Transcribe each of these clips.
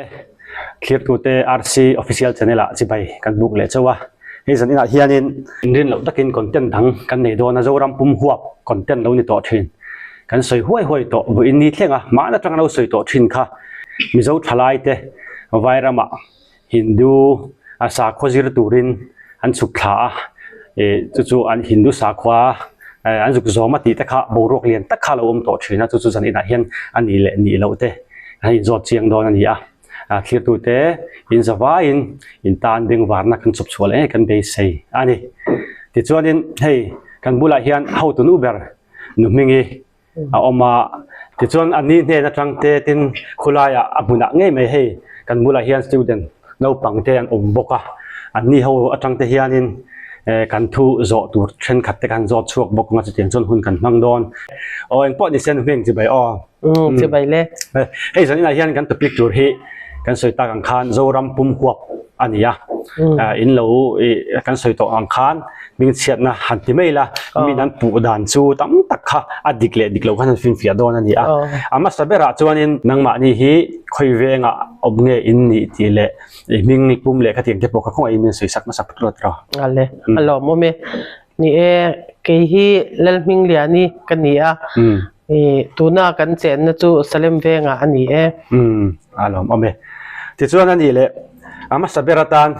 Awle, thlirtute RC Official Channel ah chibai kan buk leh chauh a. Hei zan inah hianin inrin loh takin content dang kan nei dawn a, Zoram pum huap content lo ni tawh thin. Kan sawi huai huai tawh, vawiin ni thleng a, hmaan atanga lo sawi tawh thin kha Mizo thalaite Vairamah Hindu a sakhua zir turin an chhuk thla a, ih chu chu an Hindu sakhua eh an zuk zawm a tih te kha boruak lian tak kha a lo awm tawh thin a, chu chu zan inah hian a nih leh nih loh te an inzawt chiang dawn a ni a, ah thlirtute in za vaiin in tan bengvarna kan chawp chhuah leh ngei kan beisei a ni. Tichuanin hei kan bulah hian hotu nu ber nu hmingi a awm a tichuan a ni hnen atang te tin khulaiah a hmunah ngei mai hei kan bulah hian student naupang te an awm bawk a an ni ho atang te hianin eh kan thu zawh tur thenkhat te khan zawt chhuak bawk ang a chutiang chuan hun kan hmang dawn aw engpawh ni se hming chibai aw umm chibai le hei zan inah hian kan topic tur hi kan sawi tak ang khan Zoram pum huap a ni a in lo ih kan sawi tawh ang khan hmingchhiatna han ti mai la min an puh dan chu tam tak kha a dik leh dik lo khan an finfiah dawn a ni a a hmasa berah chuanin nangmahni hi khawi vengah awm nge in nih tih leh i hming pum leh khatiang te pawh kha khawngaih in min sawi sak hmasa phawt rawh. Ale a lawmawm e ni e kei hi Lalhmingliani ka ni a ih tuna kan chenna chu Salem vengah a ni e. Umm a lawmawm e tichuan a nih leh a hmasa ber atan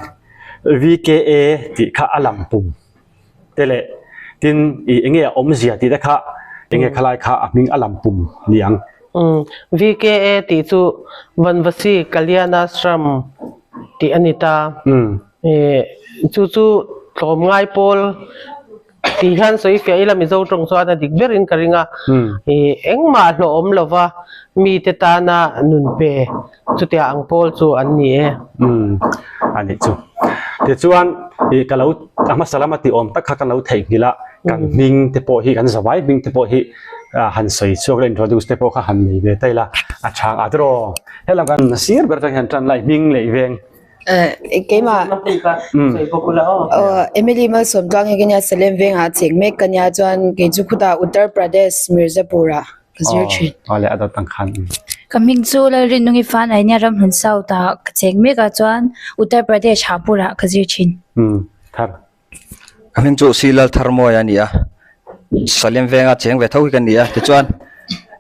VKA tih kha a lam pum te leh tin ih enge a awmzia tih te kha enge khalai kha a hming a lam pum ni ang. Umm VKA tih chu Vanvasi Kalyan Ashram tih a ni ta. Ih chu chu tlawmngai pawl Tih hian sawi fiah ila Mizo tawng chuan a dik berin ka ring a, ih engmah hlawhawm lova mite tana nun pe chutia ang pawl chu an ni e. Umm a nih chu. Tichuan ih ka lo a hmasa lama tih awm tak kha ka lo theihnghilh a, kan hming te pawh hi kan zavai hming te pawh hi han sawi chhuak la introduce te pawh kha han nei ve ta ila a chhang at rawh. Helam kan sir ber atang hian tan lai hming leh veng Keimah Emily Malsawmtluang hi ka nia Salem vengah a cheng mek ka nia chuan kei chu khutah Uttar Pradesh Mirzapur ah ka zir thin. Ka hming chu Lalrinnungi Fan a nia Ramhlun South ah ka cheng mek a chuan Uttar Pradesh Hapur ah ka zir thin. Ka hming chu Silal Tharmawi a ni a, Salem venga cheng ve tho hi ka ni a tichuan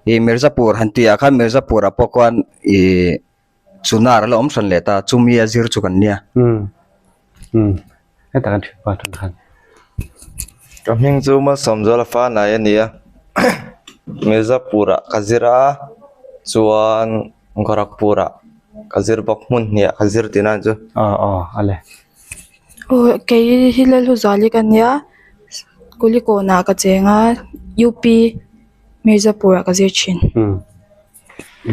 ih Mirzapur han tih ah khan Mirzapur ah pawh khuan ih Chunar a la awm hran leh ta, chumi a zir chu kan nia. Umm umm hetah kan thian pa tan khan. Ka hming chu Malsawmzuala Fanai a ni a, Mirzapur ah ka zir a, chuan Gorakhpur ah ka zir bawk, hmun hnih ah ka zir tihna ang chu. Aw aw a le. Aw kei hi Lalhuzuali ka nia, Kulikawn ah ka cheng a, UP Mirzapur ah ka zir thin. Umm.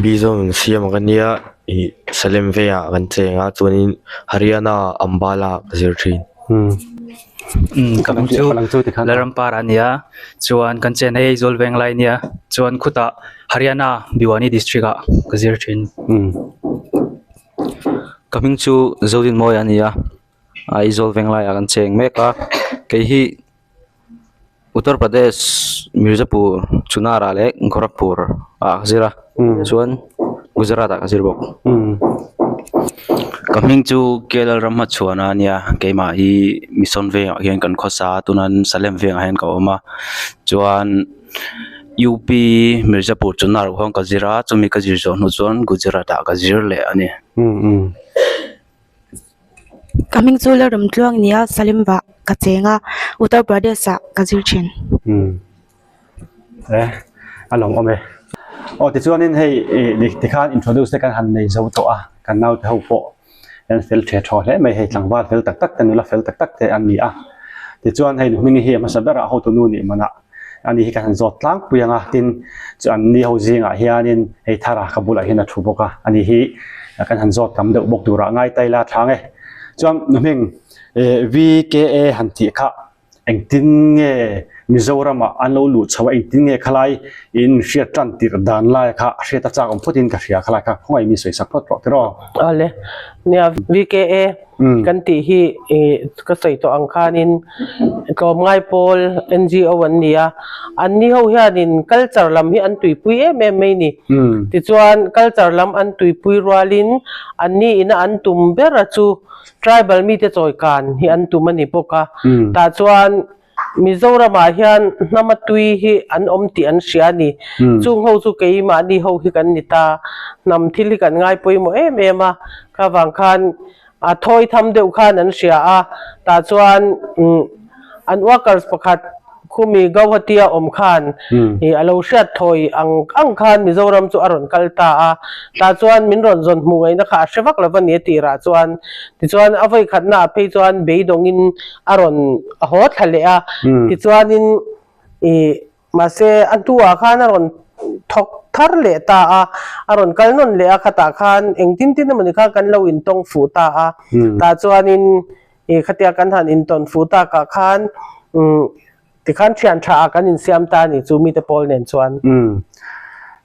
Bizawn siam ka nia ih Salem vengah kan cheng a chuanin Haryana Ambala ka zir thin. Umm ka hming chu Lalrampara a nia chuan kan chen hei Aizawl veng lai ania chuan khutah Haryana Bhiwani district ah ka zir thin. Ka hming chu Zodinmawia a ni a Aizawl veng laiah kan cheng mek a kei hi. Uttar Pradesh Mirzapur Chunar ah leh Gorakhpur ah ka zir a chuan Gujarat ah ka zir bawk. Ka hming chu K L Ramhmachhuana a nia keimah hi Mission vengah hian kan khawsa a tunah Salem vengah hian ka awm a chuan U P Mirzapur Chunar ah khuan ka zir a chumi ka zir zawh hnu chuan Gujarat ah ka zir leh a ni. Ka hming chu Lalramtluang a ni a, Salim vah ka cheng a, Uttar Pradesh ah ka zir thin. Umm e a lawm awm e. Aw tichuanin hei ih tikhan introduce te kan han nei zo tawh a, kan naute ho pawh an fel the thaw hle mai hei tlangval fel tak tak te nula fel tak tak te an ni a. Tichuan hei Nuhmingi hi a hmasa berah hotu nu nih manah Ani hi kan han zawt tlangpui ang a, tin chu an ni ho zingah hianin hei thara ka bulah hian a thu bawk a, ani hi kan han zawt tam deuh bawk turah ngai ta ila a thlang e. Chuan nu hming VKA han tih kha Engtin nge Mizoramah an lo luh chho a, engtin nge khalai in hriat tan tirh dan lai kha a hriat a chak awm phawtin ka hria khalai kha khawngaih mi sawi sak phawt rawh tiraw. Awle, nia VKA kan tih hi ka sawi tawh ang khanin tlawmngai pawl NGO an ni a, anni ho hianin culture lam hi an tuipui em em mai ni. Tichuan culture lam an tuipui rualin anni ina an tum ber a chu Tribal mite chawikan hi an tum a ni bawk a, tah chuan Mizoramah hian hnama tui hi an awm tih an hria a ni. Chung ho chu keimahni ho hi kan ni ta, hnam thil hi kan ngai pawimawh em em a, kha vang khan a thawi tham deuh khan an hria a, tah chuan an workers pakhat Khumi Gauhati-a awm khan ih a lo hriat thawi ang ang khan Mizoram chu a rawn kal ta a, tah chuan min rawn zawn hmuh ngaihna kha a hre vak lo va ni a tirah chuan. Tichuan a vawikhatna ah phei chuan beidawngin a rawn a haw thla leh a, tichuanin ih mahse a hnuah khan a rawn thawk thar leh ta a, a rawn kal nawn leh a khatah khan engtin tin emawni khan kan lo intawng fuh ta a, tah chuanin I khatia kan han intawn fuh takah khan umm tikhan thian tha ah kan insiam ta a ni chu mite pawl nen chuan. Umm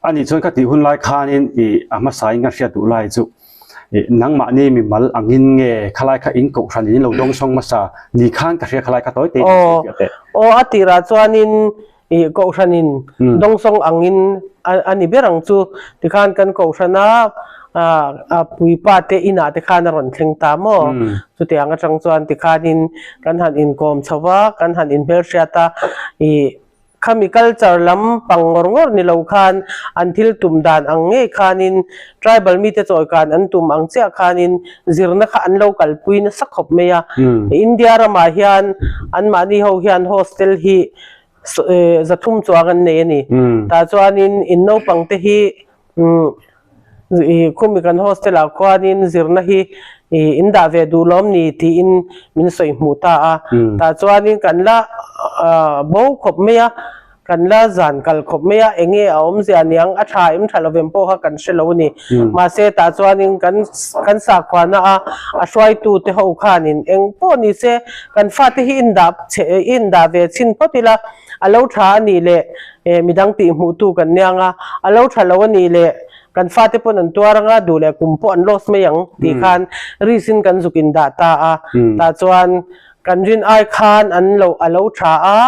a nih chuan ka tih hun lai khanin i a hmasain ka hriat duh lai chu i nangmahni mimal angin nge khalai kha in kohhran in lo dawng sawng hmasa ni khan ka hria khalai kha tawi tei Aw aw a tirah chuanin I kohhranin dawngsawng angin a ni ber ang chu. Tikhan kan kohhrana a puipa te inah te khan a rawn thleng ta maw? Chutiang atang chuan tikhanin kan han inkawm chho va, kan han inhmelhriat a, i khami culture lam pang ngawr ngawr ni lo khan an thil tum dan ang ngei khanin tribal mite chawikan an tum ang chiah khanin zirna kha an lo kalpui nasa khawp mai a. India ramah hian anmahni ho hian hostel hi 300 chuang an nei a ni. Tah chuanin in naupang te hi khumi kan hostel ah khuanin zirna hi in dah ve duh lawm ni tiin min sawi hmuh ta a. Tah chuanin kan la bo khawp mai a, kan la zan kal khawp mai a, eng nge a awmzia niang a tha em tha lovem pawh kha kan hre lo a ni. Mahse tah chuanin kan kan sakhuana a a hruaitu te ho khanin eng pawh ni se Kan fate hi indah chhe indah ve chhin phawt ila, a lo tha a nih leh midang tih hmuhtu kan nia anga, a lo tha lo a nih leh kan fate pawn an tuar anga, duh leh kum pawh an loss mai ang tih khan risk in kan zuk indah ta a, tah chuan kan rin ai khan an lo a lo tha a,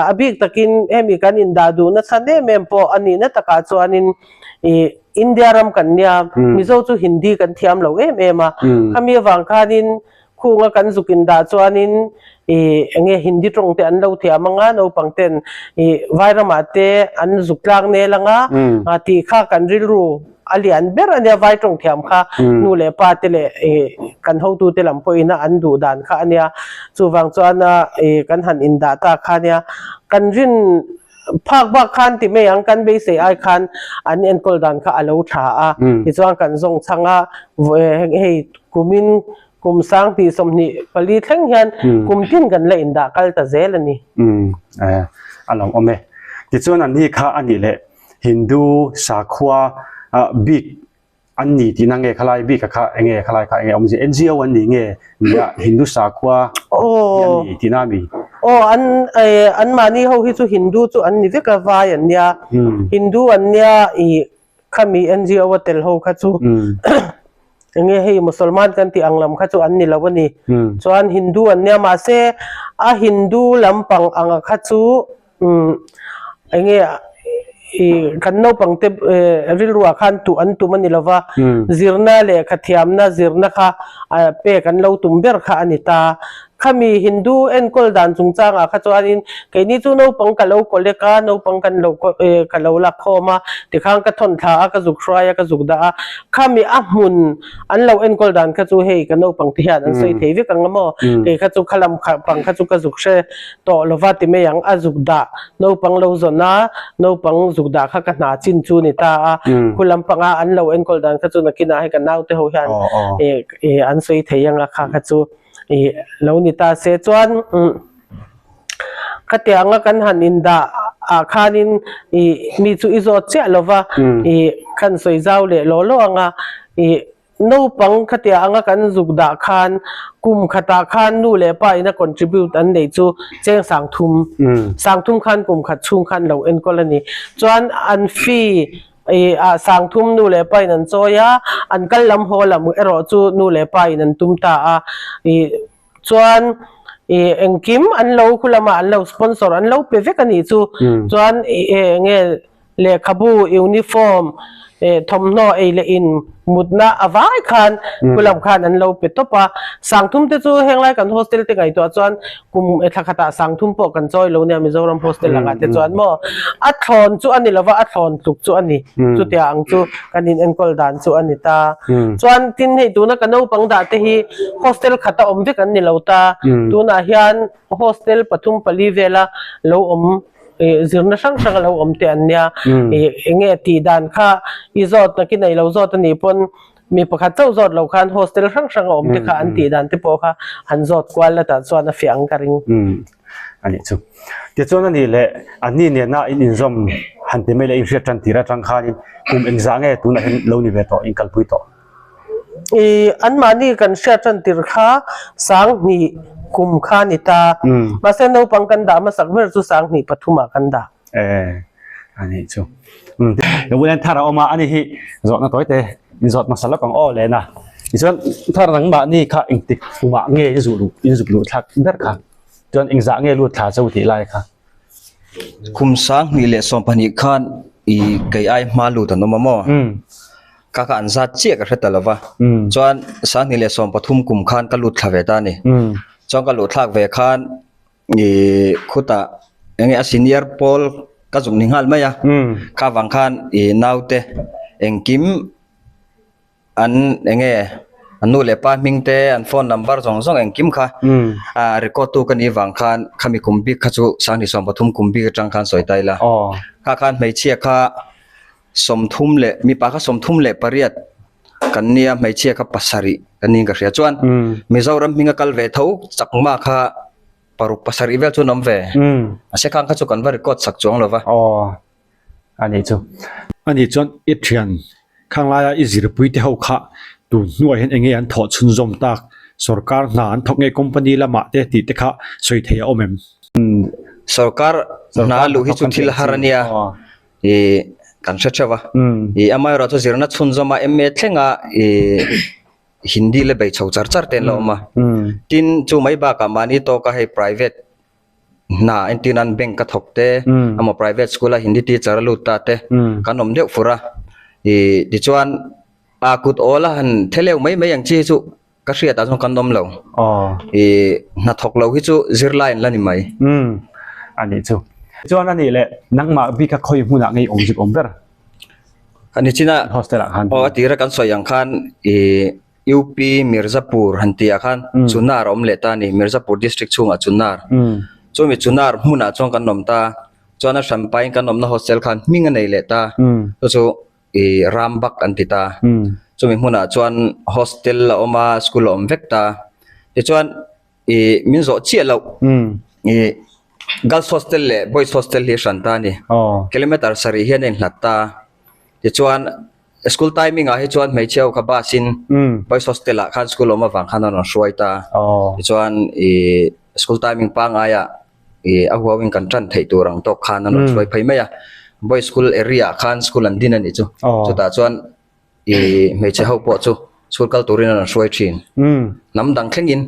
a bik takin hemi kan indah duh nasa em em pawh a nihna takah chuanin ih India ram kan nia, Mizo chu Hindi kan thiam lo em em a, khami avang khanin Khunga kan zuk indah chuanin ih eng nge Hindi tawng te an lo thiam anga naupang ten ih Vairamah te an zuk tlang nel anga tih kha kan rilru a lian ber ania Vai tawng thiam kha nu leh pa te leh ih kan hotu te lam pawhin a an duh dan kha ania chuvang chuan a ih kan han indah ta kha ania kan rin phak bak khan ti mai ang kan beisei ai khan an enkawl dan kha a lo tha a tichuan kan zawng chhang a hei kumin Kum 2024 thleng hian kum tin kan la indah kal ta zel a ni. Umm a lo awm e. Tichuan an ni kha a nih leh Hindu sakhua bik an ni tihna nge khalai bik a kha enge khalai kha enge awmzia NGO an ni nge nia Hindu sakhua hi an ni tihna ami? Aw an an mahni ho hi chu Hindu chu an ni vek a vai an nia Hindu an nia ih Khami NGO a tel ho kha chu enge hei Musalman kan tih ang lam kha chu an ni lo a ni. Chuan Hindu an nia mahse a Hindu lampang anga kha chu enge i kan naupang te rilruah khan tuh an tum a ni lo va, zirna lehkha thiamna zirna kha pek an lo tum ber kha a ni ta. Khami Hindu enkawl dan chungchangah kha chuanin keini chu naupang ka lo collect a, naupang kan lo ka lo lak khawm a, tikhan ka thawn thla a, ka zuk hruai a, ka zuk dah a. Khami a hmun an lo enkawl dan kha chu hei ka naupang te hian an sawi thei vek ang a maw? Kei kha chu khalam pang kha chu ka zuk hre tawh lova ti mai ang, a zuk dah naupang lo zawn a, naupang zuk dah kha ka hna chin chu ni ta a. Khu lampanga an lo enkawl dan kha chu nakinah hei ka naute ho hian an sawi thei ang a kha kha chu. Ih lo ni ta se chuan khatianga kan han indah ah khanin ih mi chu i zawt chiah lo va ih khan sawi zau leh law law ang a ih Naupang khatia anga kan zuk dah khan kum khatah khan nu leh pa ina contribute an neih chu cheng sangthum, sangthum khan kum khat chhung khan lo enkawl a ni. Chuan an fee ih ah sangthum nu leh pa in an chawi a, an kal lam haw lam erawh chu nu leh pa in an tum ta a. Ih chuan ih engkim an lo khu lamah an lo sponsor an lo pe vek a nih chu. Chuan ih eng nge Lehkhabu, uniform, thawmhnaw ei leh in mutna a vai khan khulam khan an lo pe tawp a. Sangthum te chu henglai kan hostel te ngaihtuah chuan kum thla khatah sangthum pawh kan chawi lo nia Mizoram hostel angah te chuan maw. A thlawn chu a ni lova a thlawn tluk chu a ni. Chutia ang chu kan in enkawl dan chu a ni ta. Chuan tin hei tuna ka naupang dah te hi hostel khata awm vek an ni lo ta. Tunah hian hostel pathum pali vela lo awm Zirna hrang hrang a lo awm teh an nia. Eng nge tih dan kha i zawt nakin ei lo zawt a nih pawn mi pakhat chauh zawt lo khan hostel hrang hrang a awm te kha an tih dan te pawh kha han zawt kual la tah chuan a fiah ang ka ring. A nih chu. Tichuan a nih leh an ni nena in inzawm han ti mai leh inhriat tan tir atang khanin kum engzah nge tunah hian lo ni ve tawh inkalpui tawh? I anmahni kan hriat tan tir kha sanghnih kum kha a ni ta. Mahse naupang kan dah hmasak ber chu sanghnih pathumah kan dah. E a nih chu. Ulen thar a awm a, ani hi zawhna tawi te in zawt hmasa lawk ang aw lehna. Tichuan thar nangmahni kha engtik kumah nge i zuh luh in zuk luh thlak ber kha? Chuan engzah nge lut thla cho tih lai kha? Kum 2012 khan i kei ai hma lut an awm a maw? Ka kha an zat chiah ka hre ta lo va. Chuan 2013 kum khan ka lut thla ve ta a ni. Chuan ka luh thlak ve khan i khutah eng nge a senior pawl ka zuk ni nghal mai a. Kha vang khan i naute engkim an eng nge an nu leh pa hming te an phone number zawng zawng engkim kha ah record tu ka nih vang khan khami kum bik kha chu 2013 kum bik atang khan sawi ta ila. Kha khan hmeichhia kha 30 leh mipa kha 38 kan nia hmeichhia kha pasarih kan niin ka hria chuan Mizoram hminga kal ve tho chakma kha paruk pasarih vel chu an awm ve a se khang kha chu kan va record sak chuang lo va. Aw a nih chu. A nih chuan i thian khang laia i zirpui te ho kha tun hnuah hian eng nge an thawh chhunzawm tak sorkar hna an thawk nge company lamah te tih te kha sawi thei a awm em? Sorkar hna luh hi chu thil har a nia. Ih kan hre theuh a. Ih amaherawh chu zirna chhunzawm a MA thlenga ih Hindi la bei chho char char te an la awm a. Tin chu mai bakah mahni tawka hei private hna entir nan bank a thawk te emaw private school a Hindi teacher a lut ta te kan awm deuh fur a. Ih tichuan a kut awl a han theleu mai mai ang chi hi chu Ka hriatah chuan kan awm lo. I hnathawk lo hi chu zirlai an la ni mai. Umm a nih chu. Chuan a nih leh nangmah bik a khawi hmunah ngei awm zuk awm ber? Ka ni chin a. Hostel ah khan. Aw a tira kan sawi ang khan i UP Mirzapur han tih ah khan Chunar a awm leh ta a ni. Mirzapur district chhungah Chunar. Chumi Chunar hmunah chuan kan awm ta. Chuan a hranpain kan awmna hostel khan hming a nei leh ta. Chu chu ih Rambagh an ti ta. Chumi hmunah chuan hostel a awm a, school a awm vek ta. Tichuan ih min zawh chiah loh ih girls hostel leh boys hostel hi a hran ta a ni. Kilometer sarih hian a inhlat ta. Tichuan school timing ah hi chuan hmeichhia ho kha bus in boys hostel ah khan school awm avang khan an rawn hruai ta. Tichuan ih school timing pangngai ah ih a huau in kan tan theih tur ang tawk khan an rawn hruai phei mai a boys school area ah khan school an din a nih chu chutah chuan ih hmeichhe ho pawh chu school kal turin an rawn hruai thin hnam dang thleng in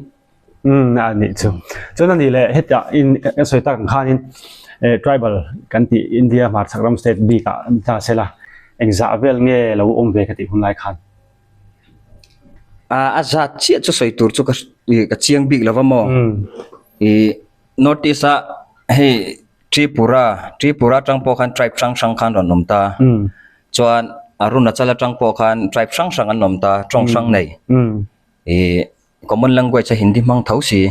umm a nih chu chuan a nih leh hetah in kan sawi tak ang khanin eh tribal kan tih India hmarchhak ram state bik ah an ta sela engzah vel nge lo awm ve ka tih hun lai khan. A zat chiah chu sawi tur chu ka ka chiang bik lova maw ih North East a hei Tripura Tripura atang pawh khan tribe hrang hrang khan rawn awm ta chuan Arunachal atang pawh khan tribe hrang hrang an awm ta tawng hrang nei ih common language a Hindi hmang tho si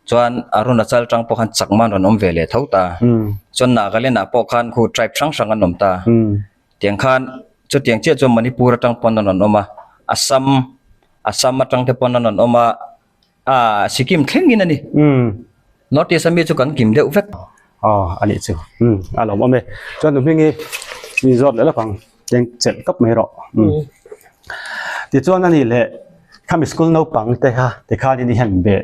chuan Arunachal atang pawh khan Chakma an rawn awm ve leh tho ta chuan Nagaland ah pawh khan khu tribe hrang hrang an awm ta. Tiang khan chutiang chiah chuan Manipur atang pawn an rawn awm a, Assam, Assam atang te pawn an rawn awm a, ah Sikkim thlengin a ni. North East ami chu kan kim deuh vek. Aw a nih chu, umm a lawm awm e. Chuan nu hming hi mi zawt leh lawk ang, cheng chelh tawp mai rawh. Umm. Tichuan a nih leh khami school naupang te kha tikhanin i han be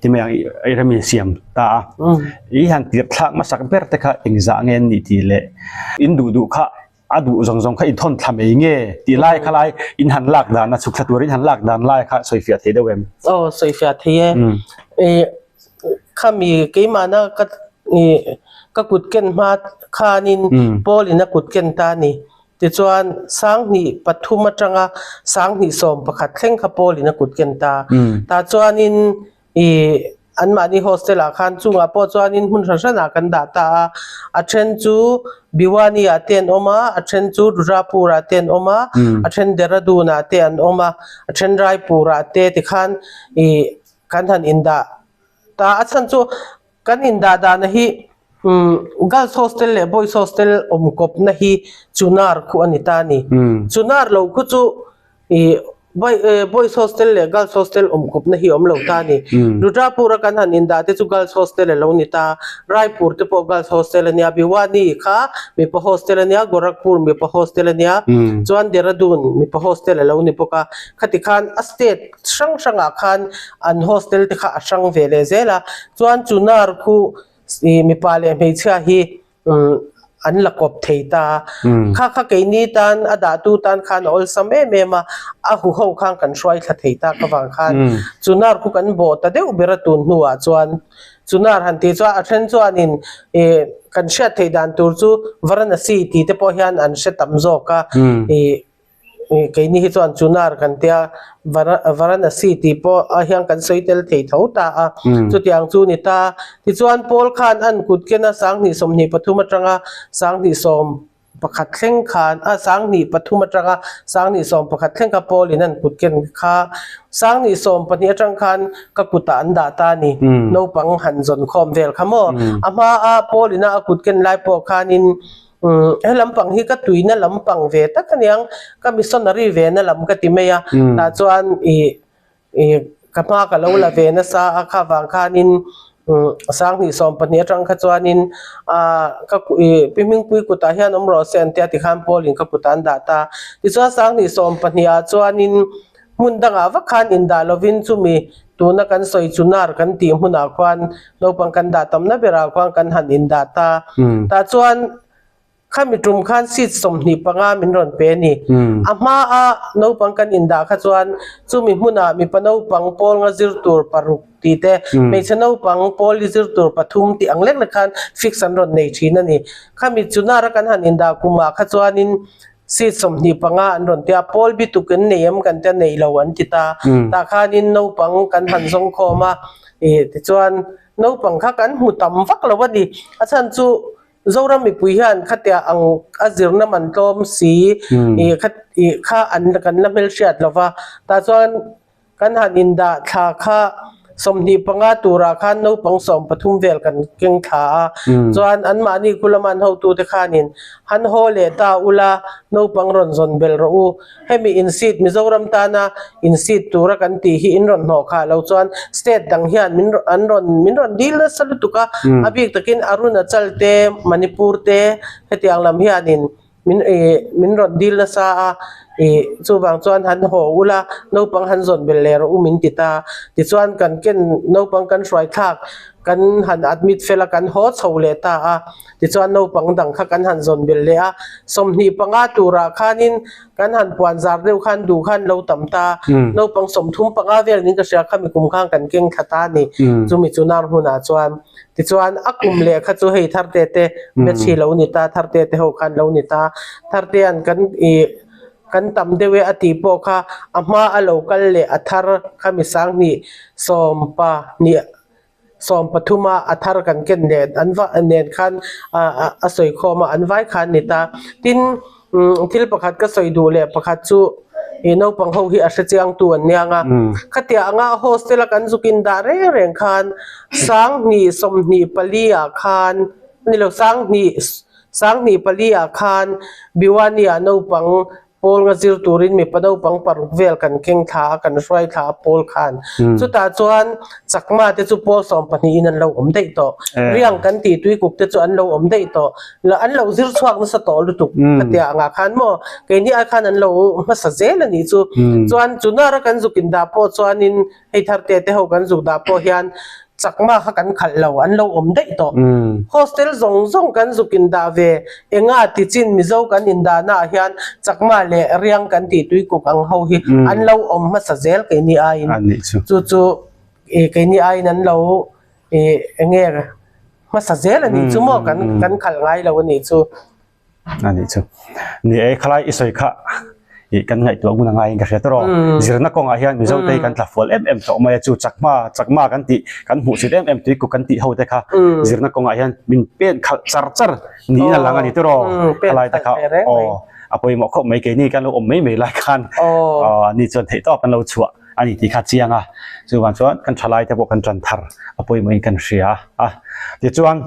ti mai ang i rem in siam ta a. I han tirh thlak hmasak ber te kha engzah nge an nih tih leh in duh duh kha a duh zawng zawng kha in thawn thla mai nge tih lai kha lai in han lak dan a chhuk thla turin han lak dan lai kha sawifiah thei deuh em? Aw sawifiah thei e. Khami keimahna ka ka kut ken hma khanin Paul in a kut ken ta a ni. Tichuan Sanghnih pathum atanga Sanghnih 11 thleng kha Paul in a kut ken ta. Tah chuanin Ih, anmahni hostel ah khan chungah pawh chuanin hmun hran hranah kan dah ta a, a then chu Bhiwani ah te an awm a, a then chu Rudrapur ah te an awm a, a then Dehradun ah te an awm a, a then Raipur ah te tikhan ih kan han indah ta a chhan chu kan indah dahna hi umm girls hostel leh boys hostel awm kawpna hi Chunar khu a ni ta a ni. Chunar lo khu chu Ih boys hostel leh girls hostel awm kawpna hi awm lo ta a ni. Rudrapur a kan han indah te chu girls hostel a lo ni ta. Raipur te pawh girls hostel a nia, Bhiwani kha mipa hostel a nia, Gorakhpur mipa hostel a nia, chuan Dehradun mipa hostel a lo ni bawk a. Khati khan a state hrang hrangah khan an hostel te kha a hrang ve leh zel a. Chuan Chunar khu mipa leh hmeichhia hi an la kawp thei ta. Kha kha keini tan a dahtu tan khan a awlsam em em a, a huho khan kan hruai thla thei tak avang khan Chunar khu kan bawh ta deuh ber a tun hnuah chuan Chunar han tih chuan a then chuanin ih kan hriat theih dan tur chu Varanasi tih te pawh hian an hre tam zawk a ih Keini hi chuan Chunar kan tia Varanasi tih pawh a hian kan sawi tel thei tho ta a, chutiang chu ni ta. Tichuan Paul khan an kut ken a 2023 atanga 2011 thleng khan a 2003 atanga 2011 thleng kha Paul in an kut ken kha 2012 atang khan ka kutah an dah ta a ni. Naupang han zawn khawm vel kha maw? A hma a Paul ina a kut ken lai pawh khanin Umm he lampang hi ka tuina lampang ve tak aniang ka missionary ve na lam ka ti mai a tah chuan ih ih ka hma ka lo la ve nasa a kha vang khanin umm 2012 atang kha chuanin ah ka ih pi hmingpui kutah hian awm rawh se an tia tikhan Paul in ka kutah an dah ta tichuan 2012 ah chuanin hmun dangah vak khan indah lovin chumi tuna kan sawi chunar kan tih hmunah khuan naupang kan dah tamna berah khuan kan han indah ta. Tah chuan khami tum khan seat 25 min rawn pe a ni. A hmaa naupang kan indah kha chuan chumi hmunah mipa naupang pawl nga zir tur paruk tih te, hmeichhe naupang pawl i zir tur pathum tih ang lek lek khan fix an rawn nei thin a ni. Khami chunara kan han indah kumah kha chuanin Seat 25 an rawn ti a, Paul bi tuk in nei em kan tia nei lo an ti ta. Tah khanin naupang kan han zawng khawm a, ih tichuan naupang kha kan hmu tam vak lo a ni. A chhan chu Zoram mipui hian khatia ang a zirna man tlawm si ih kha ih kha an kan la hmelhriat lo va, tah chuan Kan han indah thla kha 25 turah khan naupang 13 vel kan keng thla a, chuan anmahni khu lama an hotute khanin han haw leh ta ula naupang rawn zawn belh rawh u, hemi in seat Mizoram tana in seat tura kan tih hi in rawn hnawh khah lo chuan state dang hian min an rawn min rawn dil nasa lutuk a, a bik takin Arunachal te Manipur te hetiang lam hianin Min ih min rawn dil nasa a, ih chuvang chuan han haw ula naupang han zawn belh leh rawh u min ti ta. Tichuan kan ken naupang kan hruai thlak kan han admit fel a kan haw chho leh ta a, tichuan naupang dang kha kan han zawn belh leh a, 25 turah khanin kan han puan zar deuh khan duh khan lo tam ta, naupang 35 vel niin ka hria khami kum khan kan keng thla ta a ni, chumi chu nar hmunah chuan. Tichuan a kum leh kha chu hei Tharte te batch hi lo ni ta, Tharte te ho khan lo ni ta. Thartea'n kan ih kan tam deuh e a tih pawh kha a hma a lo kal leh a thar kha mi 20 sawmpa nih 13 a a thar kan ken leh an va nen khan a sawi khawm a an vai khan ni ta. Tin thil pakhat ka sawi duh leh pakhat chu ih naupang ho hi a hre chiang tu an niang a khatiah anga hostel a kan zuk in dah reng reng khan 2024 ah khan ni lo 20 2004 ah khan Bhiwani ah naupang. Pawl nga zir turin mipa naupang paruk vel kan keng thla a, kan hruai thla a pawl khan. Chutah chuan Chakma te chu pawl 12 in an lo awm daih tawh. Riang kan tih tuikuk te chu an lo awm daih tawh. An lo zir chhuak nasa tawh lutuk khatia angah khan maw keini ai khan an lo hmasa zel a nih chu. Chuan Chunara kan zuk indah pawh chuanin hei tharte te ho kan zuk dah pawh hian Chakma kha kan khalh lo, an lo awm daih tawh. Hostel zawng zawng kan zuk indah ve, enga tichin Mizo kan indahna ah hian Chakma leh Riang kan tih tuikuk ang ho hi an lo awm hmasa zel keini aiin. Chu chu keini aiin an lo enge hmasa zel a nih chu maw kan kan khalh ngai lo a nih chu. A nih chu. Ni e, khalai i sawi kha i kan ngaihtuah ngun a ngaiin ka hria tawh. Zirna kawngah hian Mizo te hi kan tla fual em em tawh mai a, chu chakma chakma kan tih kan hmuh chhit em em tuikuk kan tih ho te kha zirna kawngah hian min pen khalh char char niin a lang a ni tawh. Khalai te kha aw a pawimawh khawp mai keini kan lo awm mai mai lai khan aw ni chuan theih tawp an lo chhuah a ni tih kha chiang a, chuvang chuan kan thalai te pawh kan tan thar a pawimawhin kan hria a, tichuan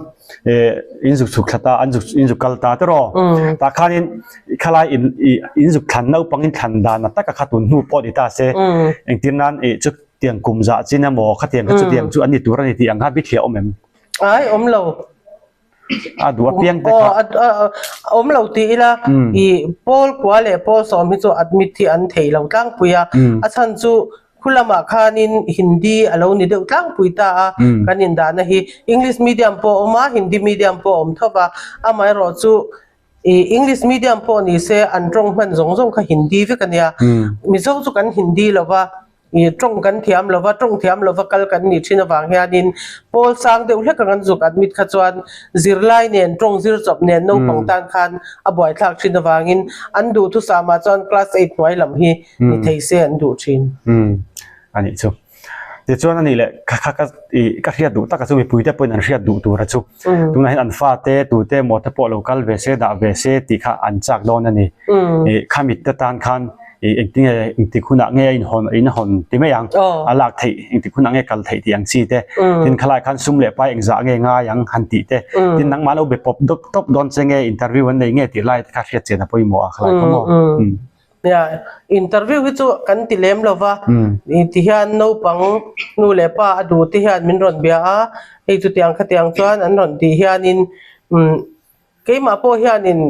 eh in zuk chhuk thla ta an zuk in zuk kal ta te rawh tah khanin khalai in ih in zuk thlan naupang in thlan dan a taka kha tun hnu pawh ni ta se engtir nan ih chu tiang kum zah chin emaw khatiang kha chutiang chu an ni tur a ni tih ang kha bithliah awm em? Ai awm lo. A duh apiang te kha. Aw awm lo tih ila i pawl kua leh pawl sawm hi chu admit hi an thei lo tlangpui a, a chhan chu khu lamah khanin Hindi a lo ni deuh tlangpui ta a, kan indahna hi English medium pawh a awm a, Hindi medium pawh a awm tho va, amaherawhchu i English medium pawh ni se an tawng hman zawng zawng kha Hindi vek a nia, Mizo chu kan Hindi lo va. Ih tawng kan thiam lova, tawng thiam lova kal kan nih thin avang hianin pawl sang deuh hlek ang an zuk admit kha chuan zirlai nen tawng zir chawp nen naupang tan khan a buaithlak thin avangin an duhthusam ah chuan class eight hnuai lam hi ni thei se an duh thin. Umm a nih chu. Tichuan a nih leh kha kha ka ih ka hriat duh tak a chu mipui te pawhin an hriat duh tur a chu. Tunah hian an fate tute emaw te pawh lo kal ve se dah ve se tih kha an chak dawn a ni. Ih khamit te tan khan ih engtinge engtik hunah nge a inhawn inhawn ti mai ang a lak theih engtik hunah nge kal theih tih ang chi te tin khalai khan sum leh pai engzah nge ngai ang han tih te tin nangmah lo be pawp dawp tawp dawn che nge interview an nei nge tih lai te kha hriat chian a pawimawh a khalai kha maw. Nia interview hi chu kan ti lem lo va ti hian naupang nu leh pa a duh te hian min rawn bia a hei chutiang khatiang chuan an rawn tih hianin umm Keimah pawh hianin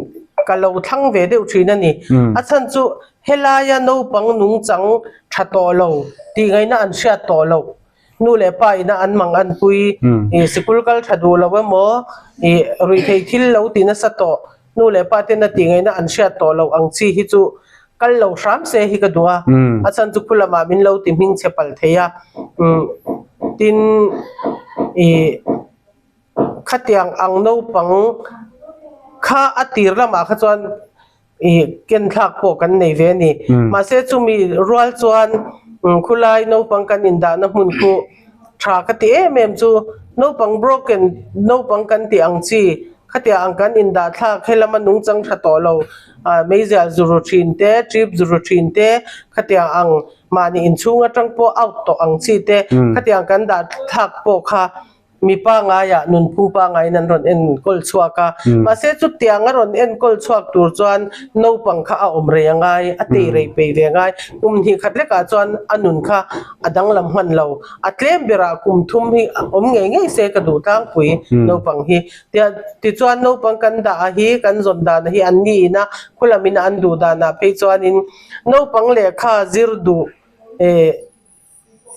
ka lo thlang ve deuh thin a ni. A chhan chu helaia naupang nungchang tha tawh lo tih ngaihna an hriat tawh loh. Nu leh pa ina an mang an pui, ih sikul kal tha duh lo emaw, ih ruihtheih thil lo ti nasa tawh nu leh pa tena tih ngaihna an hriat tawh loh ang chi hi chu kal lo hram se hi ka duh a. A chhan chu khu lamah min lo ti hming chhe palh thei a. Tin, ih. Khatiang ang naupang kha a tir lamah kha chuan ih ken thlak pawh kan nei ve a ni. Mahse chumi rual chuan khulai naupang kan indahna hmun khu tha ka ti em em chu naupang broken naupang kan tih ang chi khatiang ang kan indah thlak helama nungchang tha tawh lo ah meizial zu ru thin te trip zu ru thin te khatiang ang mahni inchhung atang pawh out tawh ang chi te khatiang kan dah thlak pawh kha Mipa ngaiah nunphung pangaiin an rawn enkawl chhuak a, mahse chutiang a rawn enkawl chhuak tur chuan naupang kha a awm rei a ngai, a tei rei pei ve a ngai. Kum hnih khat lekah chuan a nun kha a danglam hman lo. A tlem berah kum thum hi awm ngei ngei se ka duh tlangpui naupang hi. Tichuan naupang kan dah a hi, kan zawn dan a hi an ni ina khulamin an duh danah phei chuanin naupang lehkha zir duh eh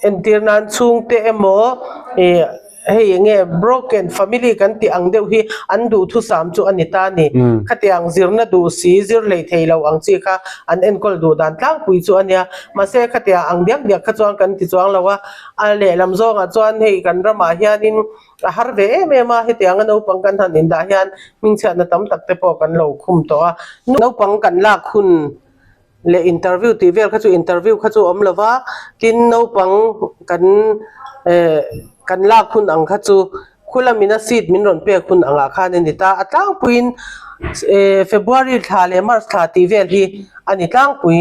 Entir nan chhungte emaw ih hei eng nge broken family kan tih ang deuh hi an duhthusam chu a ni ta a ni. Khatiang zirna duh si zir hlei thei lo ang chi kha an enkawl duh dan tlangpui chu a nia. Mahse khatiang ang diak diak kha chuan kan ti chuang lo a, a lehlam zawngah chuan hei kan ramah hianin a har ve em em a, hetianga naupang kan han indah hian hmingchhiatna tam tak te pawh kan lo khum tawh a. Naupang kan lak hun leh interview tih vel kha chu interview kha chu awm lova tin naupang kan eh kan lak hun ang kha chu khulamina seat min rawn pek hun angah khan a ni ta a tlangpuiin eh February thla leh March thla tih vel hi a ni tlangpui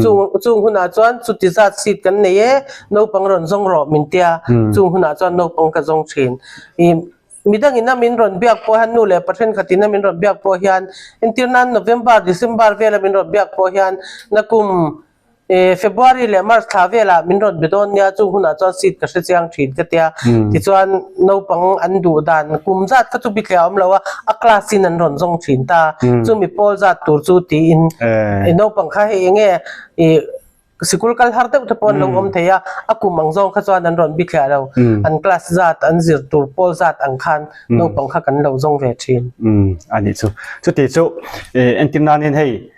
chung chung hunah chuan chuti zat seat kan nei e naupang rawn zawng rawh min tia chung hunah chuan naupang ka zawng thin ih. Midangin a min rawn biak pawh hian nu leh pa thenkhatin a min rawn biak pawh hian entir nan November, December vela min rawn biak pawh hian nakum February leh March thla velah min rawn be dawn nia chung hunah chuan seat ka hre chiang thin ka tia. Tichuan naupang an duh dan kum zat kha chu bithliah a awm lo a, a class in an rawn zawng thin ta. Chumi pawl zat tur chu tiin naupang kha hei enge ih Sikul kal har deuh te pawh an lo awm thei a, a kum ang zawng kha chuan an rawn bithliah lo. An class zat, an zir tur pawl zat ang khan naupang kha kan lo zawng ve thin. Umm a nih chu. Chuti chu entir nanin hei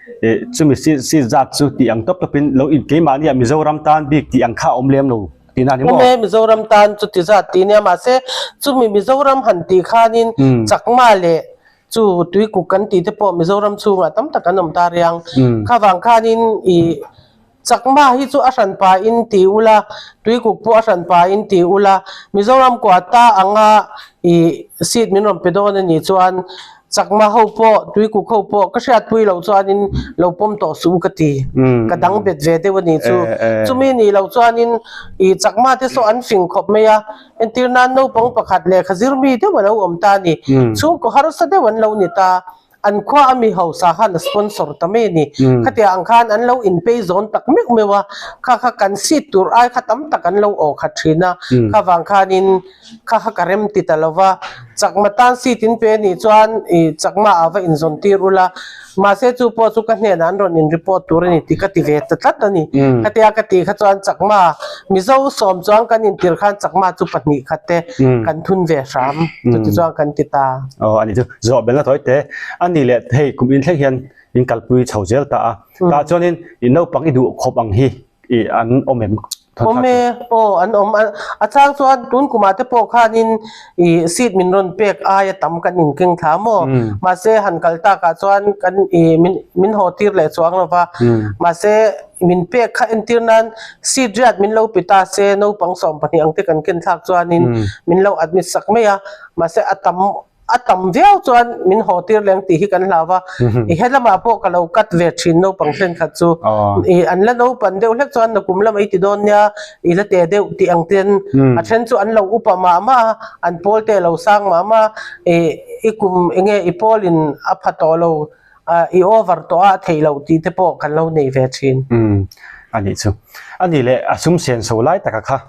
chumi seat zat chu tih ang tawp tawpin lo in keimahni ah Mizoram tan bik tih ang kha a awm lem lo tih na ni maw? Awm e, Mizoram tan chuti zat tih nia mahse chumi Mizoram han tih khanin Chakma leh Chu tuikuk kan tih te pawh Mizoram chhungah tam tak an awm ta riang. Kha vang khanin ih Chakma hi chu a hran pain ti ula, tuikuk pawh a hran pain ti ula, Mizoram kuata anga ih seat min rawn pe dawn a nih chuan Chakma ho pawh tuikuk ho pawh ka hriatpui loh chuanin lo pawm tawh suh u ka ti. Ka dang bet ve deuh a nih chu. Chumi nih loh chuanin ih Chakma te saw an fing khawp mai a. Entir nan naupang pakhat lehkha zir mi deuh a lo awm ta a ni. Chhungkaw harsa deuh an lo ni ta. An khua a mi hausa khan a sponsor ta mai a ni. Khatiang ang khan an lo inpei zawn tak meuh meuh a, kha kha kan seat tur ai kha tam tak an lo aw khat thin a. Kha vang khanin kha kha ka rem ti ta lo va. Chakma tan seat in pe a nih chuan ih chakma ah va inzawn tir ula. Mahse chu pawh chu ka hnenah an rawn in report tur a ni tih ka ti ve ta tlat a ni. Khatia ka tih kha chuan Chakma, Mizo sawm chuan kan intir khan Chakma chu pahnih khat te kan thun ve hram, chuti chuan kan ti ta. Aw a ni chu, zawh belna tawi te a ni leh hei kum inthleng hian in kalpui chho zel ta a, tah chuanin i naupang i duh khawp ang hi I an awm em? Awm e, aw an awm. A chang chuan tun kumah te pawh khanin i seat min rawn pek aia tam kan inkeng thla maw? Mahse han kal takah chuan kan i min min haw tir leh chuang lo va. Mahse min pek kha entir nan seat riat min lo pe ta se naupang 12 ang te kan ken thlak chuanin min lo admit sak mai a. Mahse a tam A tam viau chuan min haw tir leng tih hi kan hlau a, i helamah pawh ka lo cut ve thin naupang thenkhat chu. I an la naupan deuh hlek chuan nakum lamah i ti dawn nia, i la te deuh tih ang ten a then chu an lo upa mah mah a, an pawl te a lo sang mah mah a, i i kum enge i pawlin a pha tawh lo, i over tawh a a theih loh tih te pawh kan lo nei ve thin. A nih chu. A nih leh a sum sen so lai taka kha.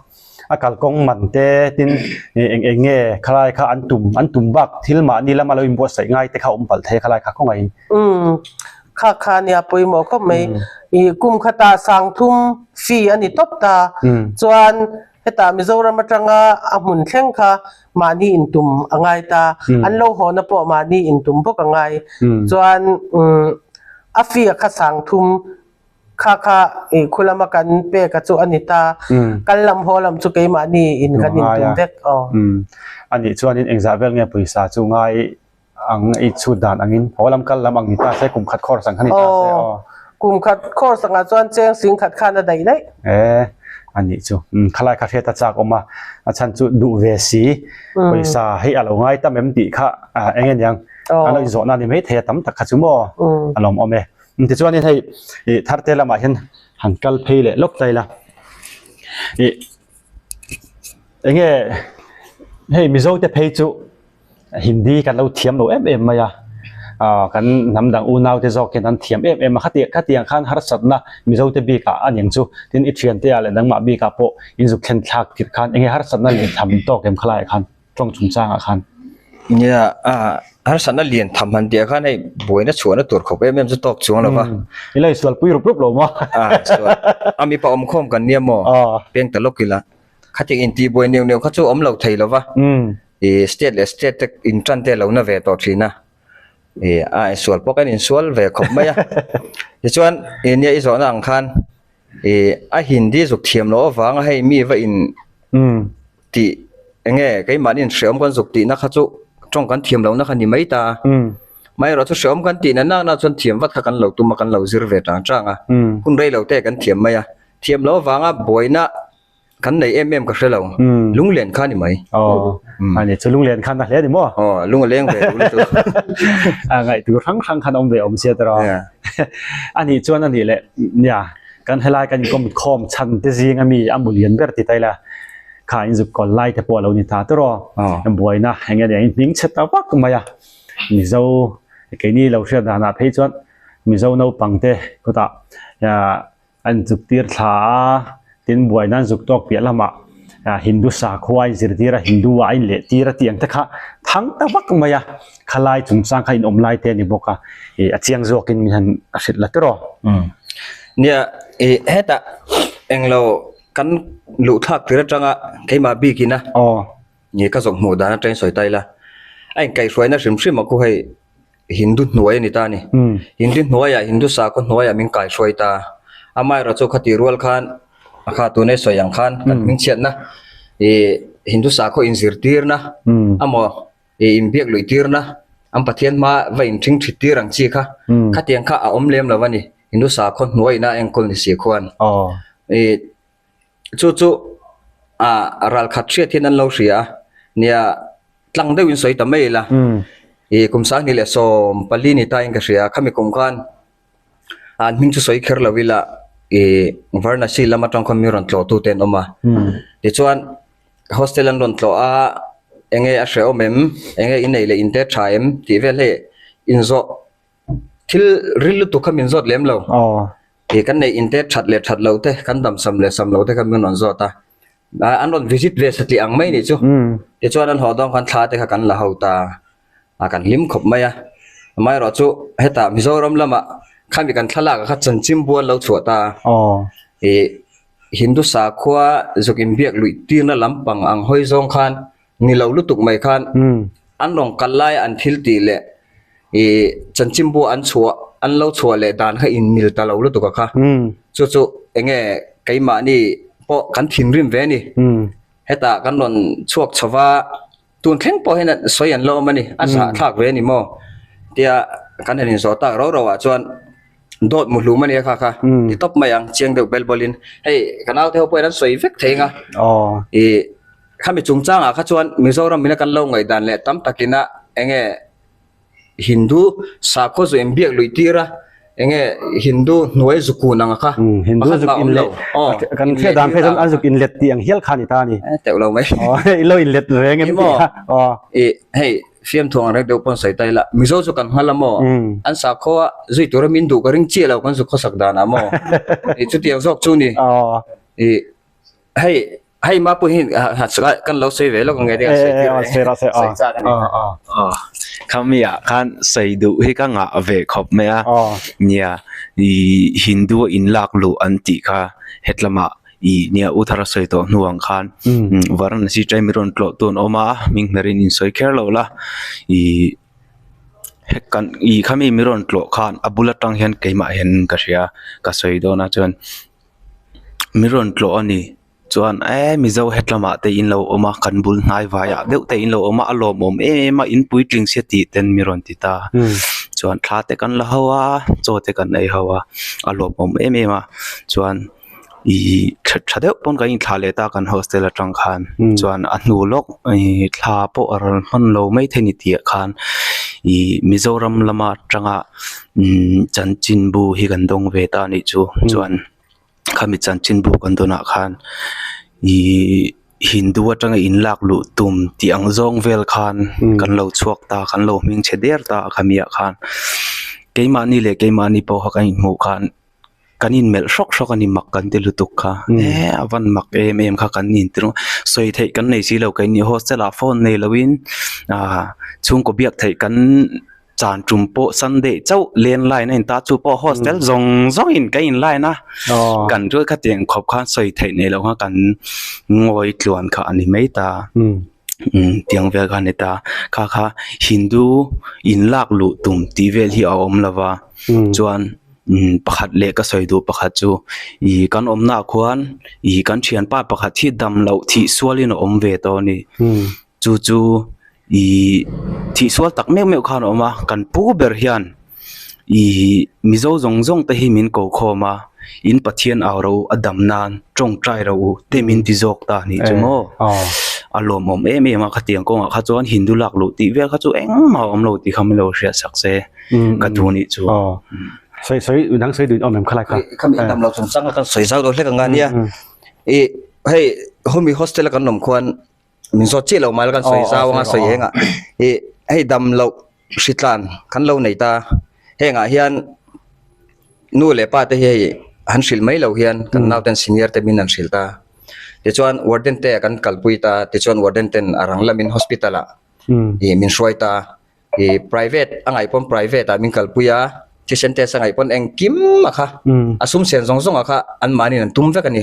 A kalkawng man te tin eng eng nge khalai kha an tum an tum bak thil mahni lama lo inbuatsaih ngai te kha awm palh thei a khalai kha khawngaih in. Umm kha kha nia pawimawh khawp mai. I kum khatah sangthum fee a ni tawp ta. Chuan hetah Mizoram atanga a hmun thleng kha mahni intum a ngai ta. An lo hawna pawh mahni intum bawk a ngai. Chuan umm a fee a kha sangthum Kha kha i khu lama kan pek a chu a ni ta. Kal lam haw lam chu keimahni in kan intum vek aw. A nih chuanin engzah vel nge pawisa chu ngai ang i chhut dan angin haw lam kal lam ang ni ta se kum khat course ang kha ni ta se aw. Kum khat course angah chuan cheng sing khat khan a daih daih. E a nih chu khalai kha hriat a chak awm a, a chhan chu duh ve si pawisa hei a lo ngai tam em tih kha eng nge niang a lo inzawhna a ni maithei a tam tak kha chu maw a lawmawm e. Tichuanin hei ih thar te lamah hian han kal phei leh lawk ta ila ih eng nge hei Mizo te phei chu Hindi kan lo thiam lo em em mai a ah kan hnam dang unau te zawk hian an thiam em em a khati khatiang khan harsatna Mizo te bikah a niang chu tin i thian te ah leh nangmah bikah pawh inzuk thlen thlak tirh khan eng nge harsatna lian tham tawk em khalaiah khan. tawng chungchangah khan. Nia, a harsatna lian tham han tih ah khan hei buaina chhuahna tur khawp em em chu tawk chuang lo va. I la insual pui rup rup lo maw? A sual. A mipa awm khawm kan nia maw? Peng ta lawk ila. Khatiang intih buai neuh neuh kha chu awm lo thei lo va. I state leh state te intan te a lo na ve tawh thin a. I a insual pawh kan insual ve khawp mai a. Tichuan nia i zawhna ang khan i a Hindi zuk thiam loh avanga hei mi va in Tih eng nge keimahni in hreawm kan zuk tihna kha chu tawng kan thiam lohna kha ni mai ta a. Amaherawh chu hreawm kan tihna nak nak chuan thiam vat kha kan lo tum a, kan lo zir ve tang tang a. Hun rei lo te kan thiam mai a. Thiam loh avanga buaina kan nei em em ka hre lo. Lunglen kha ni mai. Aw, a ni chu lunglen khan a hle ni maw? Aw, lung a leng ve duh lutuk. A ngaihtur hrang hrang khan awm ve awm sia tawh. A nih chuan a nih leh nia kan helai kan inkawm khawm chhan te zing ami a mu lian ber ti ta ila. Kha in zuk kawl lai te pawh a lo ni ta tawh a, buaina eng nge nia in hming chhe ta vak mai a, Mizo keini lo hriat danah phei chuan Mizo naupang te kutah an zuk tir thla a, tin buaina an zuk tawk piah lamah Hindu sakhua a inzirtir a, Hindu ah a inleh tir a tih ang te kha thang ta vak mai a, khalai chungchang kha inawm lai te a ni bawk a, ih a chiang zawkin min han hrilh la tawh. Nia, ih hetah englo Kan luh thlak tir atanga keimah bikin a nge ka zawk hmuh dan atangin sawi ta ila, a inkaihhruaina hrim hrim a khu hei Hindu hnuai a ni ta a ni. Hindu hnuaiah Hindu sakhaw hnuaiah min kaihhruai ta. Amaherawhchu chu khati rual khan a kha tuna i sawi ang khan kan hmingchhiatna ih Hindu sakhaw inzirtirna amaw ih inbiak luih tirna an Pathian hma va inthing thit tir ang chi kha khatiang kha a awm lem lo a ni. Hindu sakhaw hnuaiin a enkawl ni si khuan ih chu chu ah ralkhat hriat hian an lo hria a nia tlang deuhin sawi ta mai ila ih kum sanghnih leh 14 ni tain ka hria khami kum khan an hming chu sawi kher lo ila ih Varanasi lam atang khawn mi rawn tlawh tute an awm a tichuan hostel an rawn tlawh a eng nge a hrehawm em eng nge inei leh inte tha em tih vel hei inzawh. Thil ril lutuk kha min zawt lem lo. Ih kan neih inte that leh that lo te, kan dam sam leh sam lo te kha min rawn zawt a. An rawn visit ve satliah ang mai nih chu. Tichuan an haw dawn khan thla te kha kan la ho ta a, kan hlim khawp mai a. Amaherawh chu hetah Mizoram lamah khami kan thlalak ah kha chanchin bual lo chhuah ta a. Ih Hindu sakhua zuk inbiak luih tirna lampang ang hawi zawng khan ni lo lutuk mai khan an rawn kal lai an thil tih leh ih chanchinbu an chhuah an lo chhuah leh dan kha in mil ta lo lutuk a kha chu chu eng nge keimahni pawh kan thinrim ve a ni hetah kan rawn chhuak chho va tun thleng pawh hian sawi an la awm a ni a zahthlak ve a ni maw tia kan han inzawh tak rau rau ah chuan dawt mu hlum a nia kha kha ti tawp mai ang chiang deuh bel bawlin hei ka naute ho pawhin an sawi vek thei ang a ih Khami chungchangah kha chuan Mizoram ina kan lo ngaihdan leh tam takina enge Hindu sakhaw zu inbiak luih tir a, enge Hindu hnuai zu kun anga kha Hindu pakhat zuk mah awm inlet lo. Aw, kan hriat dan phei chuan an zuk inlet tih ang hial kha a ni ta a ni. Eh, teuh lo mai. Aw, i lo inlet reng em tih kha. Aw. I hei fiamthu ang reng deuh pawn sawi ta ila, Mizo chu kan nghal a maw? An sakhaw a zui tura min duh ka ring chiah lo kan zu khawsak danah maw? I chutiang zawk chu ni. Aw. I hei hei ma pawh hian kan lo sawi ve lawk ang nge te kan sawi tir eh sawi chak a ni. Khami ah khan sawi duh hi ka ngah ve khawp mai a nia ih Hindu a in lak luh an tih kha hetlamah ih nia u thar a sawi tawh hnu ang khan Varanasi train mi rawn tlawh tu an awm a hming hmer in in sawi kher lo la ih hek kan ih khami mi rawn tlawh khan a bul atang hian keimah hian ka hria ka sawi dawn a chuan mi rawn tlawh a ni. Chuan eee Mizo hetlamah te in lo awm a kan bul hnai vaiah deuh te in lo awm a a lawmawm em em a in puitling sia tih ten mi rawn ti ta chuan thla te kan la ho a chaw te kan ei ho a a lawmawm em em a chuan ihh tha tha deuh pawn kan inthlah leh ta kan hostel atang khan chuan a hnu lawk ihh thla pawh a rawn hman lo maithei ni tih ah khan ihh Mizoram lama atanga imm chanchinbu hi kan dawng ve ta a nih chu chuan. Khami chanchinbu kan dawnah khan ihh Hindu atanga in lak luh tum tih ang zawng vel khan kan lo chhuak ta kan lo hming chhe der ta a khami ah khan keimahni leh keimahni pawh kha kan inhmuh khan kan inmelh hrawk hrawk a ni mak kan ti lutuk kha eh a van mak em em kha kan inti ringawt sawi theih kan nei si lo keini hostel ah phone nei loin ah chhungkaw biak theih kan. Chan tum pawh Sunday chauh landline a inta chu pawh hostel zawng zawngin ka in line a kan rual kha tiang khawp khan sawi theih nei lo khan kan ngawi tluan kha a ni mai ta tiang vel kha a ni ta kha kha Hindu in lak luh tum tih vel hi a awm lo va chuan pakhat leh ka sawi duh pakhat chu ih kan awmnaah khuan ih kan thianpa pakhat hi dam loh thih sualin a awm ve tawh a ni chu chu. Ihh thih sual tak meuh meuh khan a awm a kan pu ber hian ihh mizo zawng zawng te hi min ko khawm a in Pathian au ro a dam nan tawngtai ro u te min ti zawk ta a nih chu maw a lawmawm em em a khatiang kawngah kha chuan Hindu lak luh tih vel kha chu engmah a awm lo tih kha min lo hriat sak se ka duh nih chu. Sawi sawi midang sawi duh in awm em khalai kha. Khami dam lo chungchang kha kan sawi zau deuh hlek ang a nia ih hei. Hemi hostel a kan awm khuan min zawt chiah lo mai la kan sawi zau anga sawi eng ah ih hei dam loh hritlan kan lo nei ta hengah hian nu leh pa te hi hei han hrilh mai lo hian kan nauten senior te min an hrilh ta tichuan warden te kan kalpui ta tichuan warden ten a rang lamin hospital ah ih min hruai ta. Ih private a ngaih pawn private ah min kalpui a, thisen test a ngaih pawn engkim a kha a sum sen zawng zawng a kha an mahniin an tum vek a ni.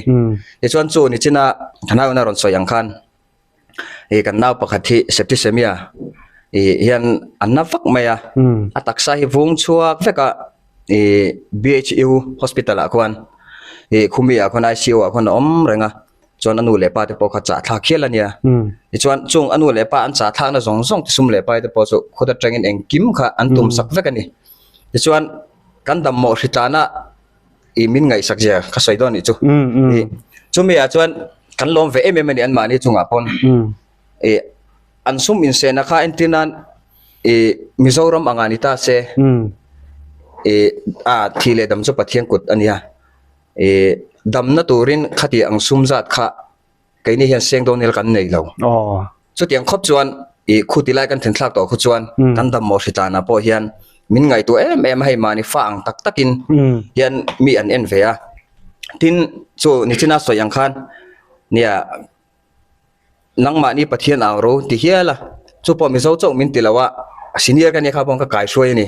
Tichuan chu nichina ka nau ina rawn sawi ang khan ih kan nau pakhat hi septicemia ih hian an na vak mai a, a taksa hi vung chhuak vek a ih BHU hospital ah khuan ih khumi ah khuan ICU ah khuan a awm reng a. Chuan a nu leh pa te pawh kha chah thlak hial a nia. Tichuan chung a nu leh pa an chah thlakna zawng zawng te sum leh pai te pawh chu khut atangin engkim kha an tum sak vek a ni. Tichuan kan dammawh hritlana ih min ngaihsak zia ka sawi dawn nih chu. Ih chumi ah chuan kan lawm ve em em a ni anmahni chungah pawn ih an sum insehna kha entir nan ih Mizoram angah ni ta se ih a thih leh dam chu Pathian kut a nia. Ih damna turin khati ang sum zat kha keini hian seng dawn ila kan nei lo. Chutiang khawp chuan ih khuti lai kan then thlak tawh khu chuan kan dam maw hritlanah pawh hian min ngaihtuah em em a hei mahni fa ang tak takin hian mi an en ve a. Tin chu nichina sawi ang khan nia nangmahni Pathian ang ro ti hial a chu pawh Mizo chauh min ti lo a senior ka nia kha pawh ka kai hruai a ni.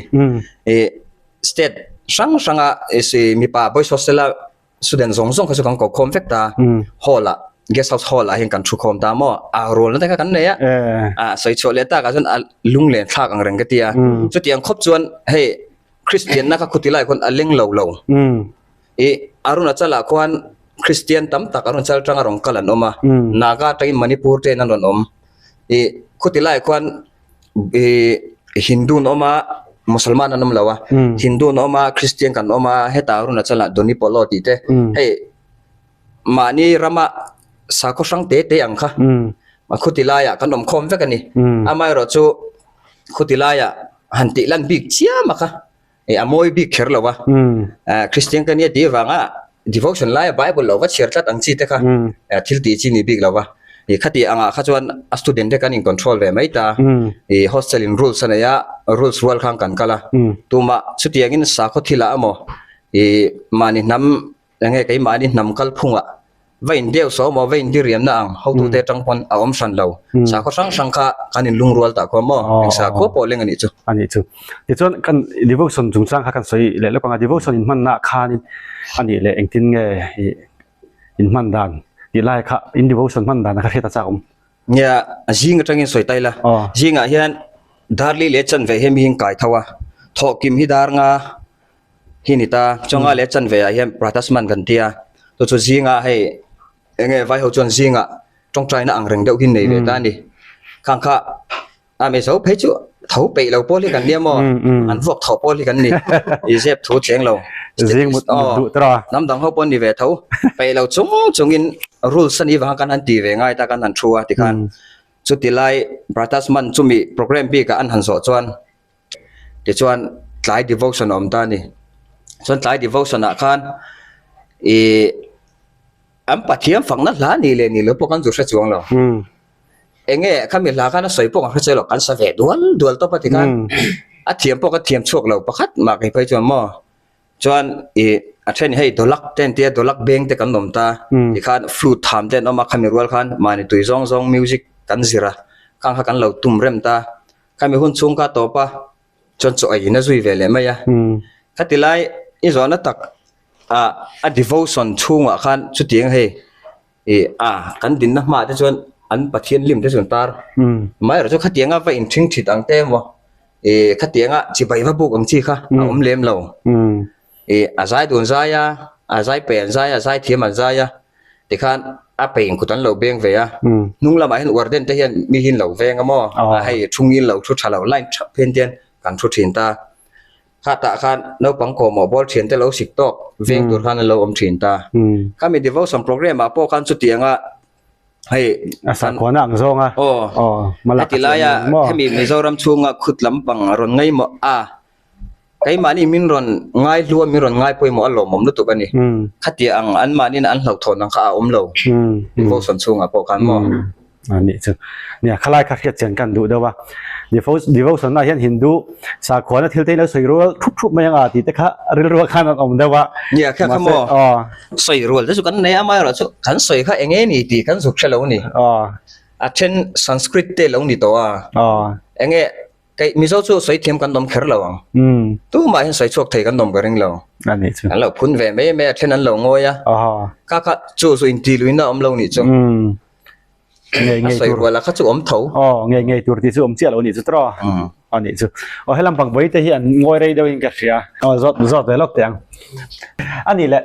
Ih state hrang hranga mipa boys hostel a student zawng zawng kha chu kan ko khawm vek ta hall ah guest house hall ah hian kan thu khawm ta maw a rualna te kha kan nei a ah sawi chhuah leh takah chuan a lunglen thlak ang reng ka ti a chutiang khawp chuan hei Christian na kha khuti lai khawn a leng lo lo ih Arunachal ah khuan Christian tam tak Arunachal atanga rawn kal an awm a Naga atangin Manipur te in an rawn awm ih khuti lai khuan Ih Hindu an awm a Musalman an awm lo a Hindu an awm a Christian kan awm a heta Arunachal ah Doni Polo tih te hei mahni rama sakhaw hrang te te ang kha a khuti laiah kan awm khawm vek a ni amaherawh chu khuti laiah han tih lan bik chiam a kha. Ih a mawi bik kher lo a, Kristian ka nia tih avanga devotion laia Bible lo va chhiar tlat ang chi te kha thil tih chi ni bik lo va. Ih khati angah kha chuan a student te kan in control ve mai ta. Ih hostel in rules a nei a, rules rual khan kan kal a. Tumah chutiangin sakhaw thilah emaw ih mahni hnam Enge keimahni hnam kalphungah va in deuh saw maw va in diriamna ang hotute atang pawn a awm hran lo. Sakhaw hrang hrang kha kan in lungrual tah khuam maw? Eng sakhua pawh leng a nih chu. A nih chu. Tichuan kan devotion chungchang kha kan sawi leh lawk ang a, devotion in hmanna khanin a nih leh engtin nge ih in hman dan tih lai kha in devotion hman dan kha hriat a chak awm. Nia zing atangin sawi ta ila. Zingah hian darli leh chanve hi mi hi an kai tho a, thawhkim hi dar nga hi ni ta chunga leh chanve ah hian pratasman kan tia chu chu zingah hei enge vai ho chuan zingah tawngtaina ang reng deuh hi nei ve ta a ni khang kha a mizo phei chu tho peih lo pawl hi kan nia maw an vuak tho pawl hi kan ni i zep thu cheng lo zing mut duh tawh a hnam dang ho pawh an ni ve tho peih lo chung chungin rules a nih vang khan an ti ve ngai ta khan an thu a tikhan chuti lai pratasman chumi programme bikah an han zawh chuan. Tichuan tlai devotion a awm ta a ni. Chuan tlai devotion ah khan ih an Pathian fakna hla nih leh nih loh pawh kan zu hre chuang lo. Enge khami hla khan a sawi pawh kan hre chiang lo, kan sa ve dual dual tawp a ti khan a thiam pawh ka thiam chhuak lo pakhat mah kei phei chuan maw. Chuan ih a then hei dawlak te an tia dawlak beng te kan awm ta tikhan flute tham te an awm a khami rual khan mahni tui zawng zawng music kan zir a khang kha kan lo tum rem ta. Khami hun chhung kha tawp a, chuan chaw ei in a zui ve leh mai a. Khati lai i zawhna tak ah a devotion chhungah khan chutiang hei ih a kan dinna hmaah te chuan an Pathian lim te chu an tar. Amaherawhchu chu khatianga va inthing thit ang te emaw ih khatianga chibai va buk ang chi kha a awm lem lo. Ih a zai dun zai a, a zai pe an zai a, a zai thiam an zai a, tikhan a pe in kut an lo beng ve a, hnung lamah hian warden te hian mi hi an lo veng a maw, a hei thu ngil lo thu tha lo line thap hian te kan thu thin ta, khatah khan naupang kawhmawh bawl thian te lo sik tawk veng tur khan an lo awm thin ta, khami devotion programme ah pawh khan chutianga hei a sakhuana ang zawng a, aw heti laia hemi Mizoram chhunga khut lampang a rawn ngaimawh a. Keimahni min rawn ngai hlua min rawn ngai pawimawh a lawmawm lutuk a ni. Khatia ang anmahniin an hlauhthawn ang kha a awm lo devotion chhungah pawh khan maw? A nih chu. Nia khalai kha hriat chian kan duh deuh a. Devotion ah hian Hindu sakhuana thil te hi lo sawi rual thup thup mai anga tih te kha rilru ah khan an awm deuh a. Nia kha kha maw? Sawi rual te chu kan nei a amaherawh chu kan sawi kha eng nge ni tih kan zuk hre lo a ni. A then Sanskrit te lo ni tawh a. Eng nge Kei Mizo chu sawi thiam kan awm kher lo ang. Tumah hian sawi chhuak thei kan awm ka ring lo. A nih chu. An lo phun ve mai mai a, then an lo ngawi a. Kha kha chu chu inti luihna a awm lo nih chu. Ngei A ngei sawi tur. rual a kha chu awm tho. Aw, ngei ngei tur tih chu awm chiah lo nih chu tawh. A nih chu. Aw, helam pang vawi te hi an ngawi rei deuhin ka hria. Aw, zawt zawt ve lawk teh ang. A nih leh,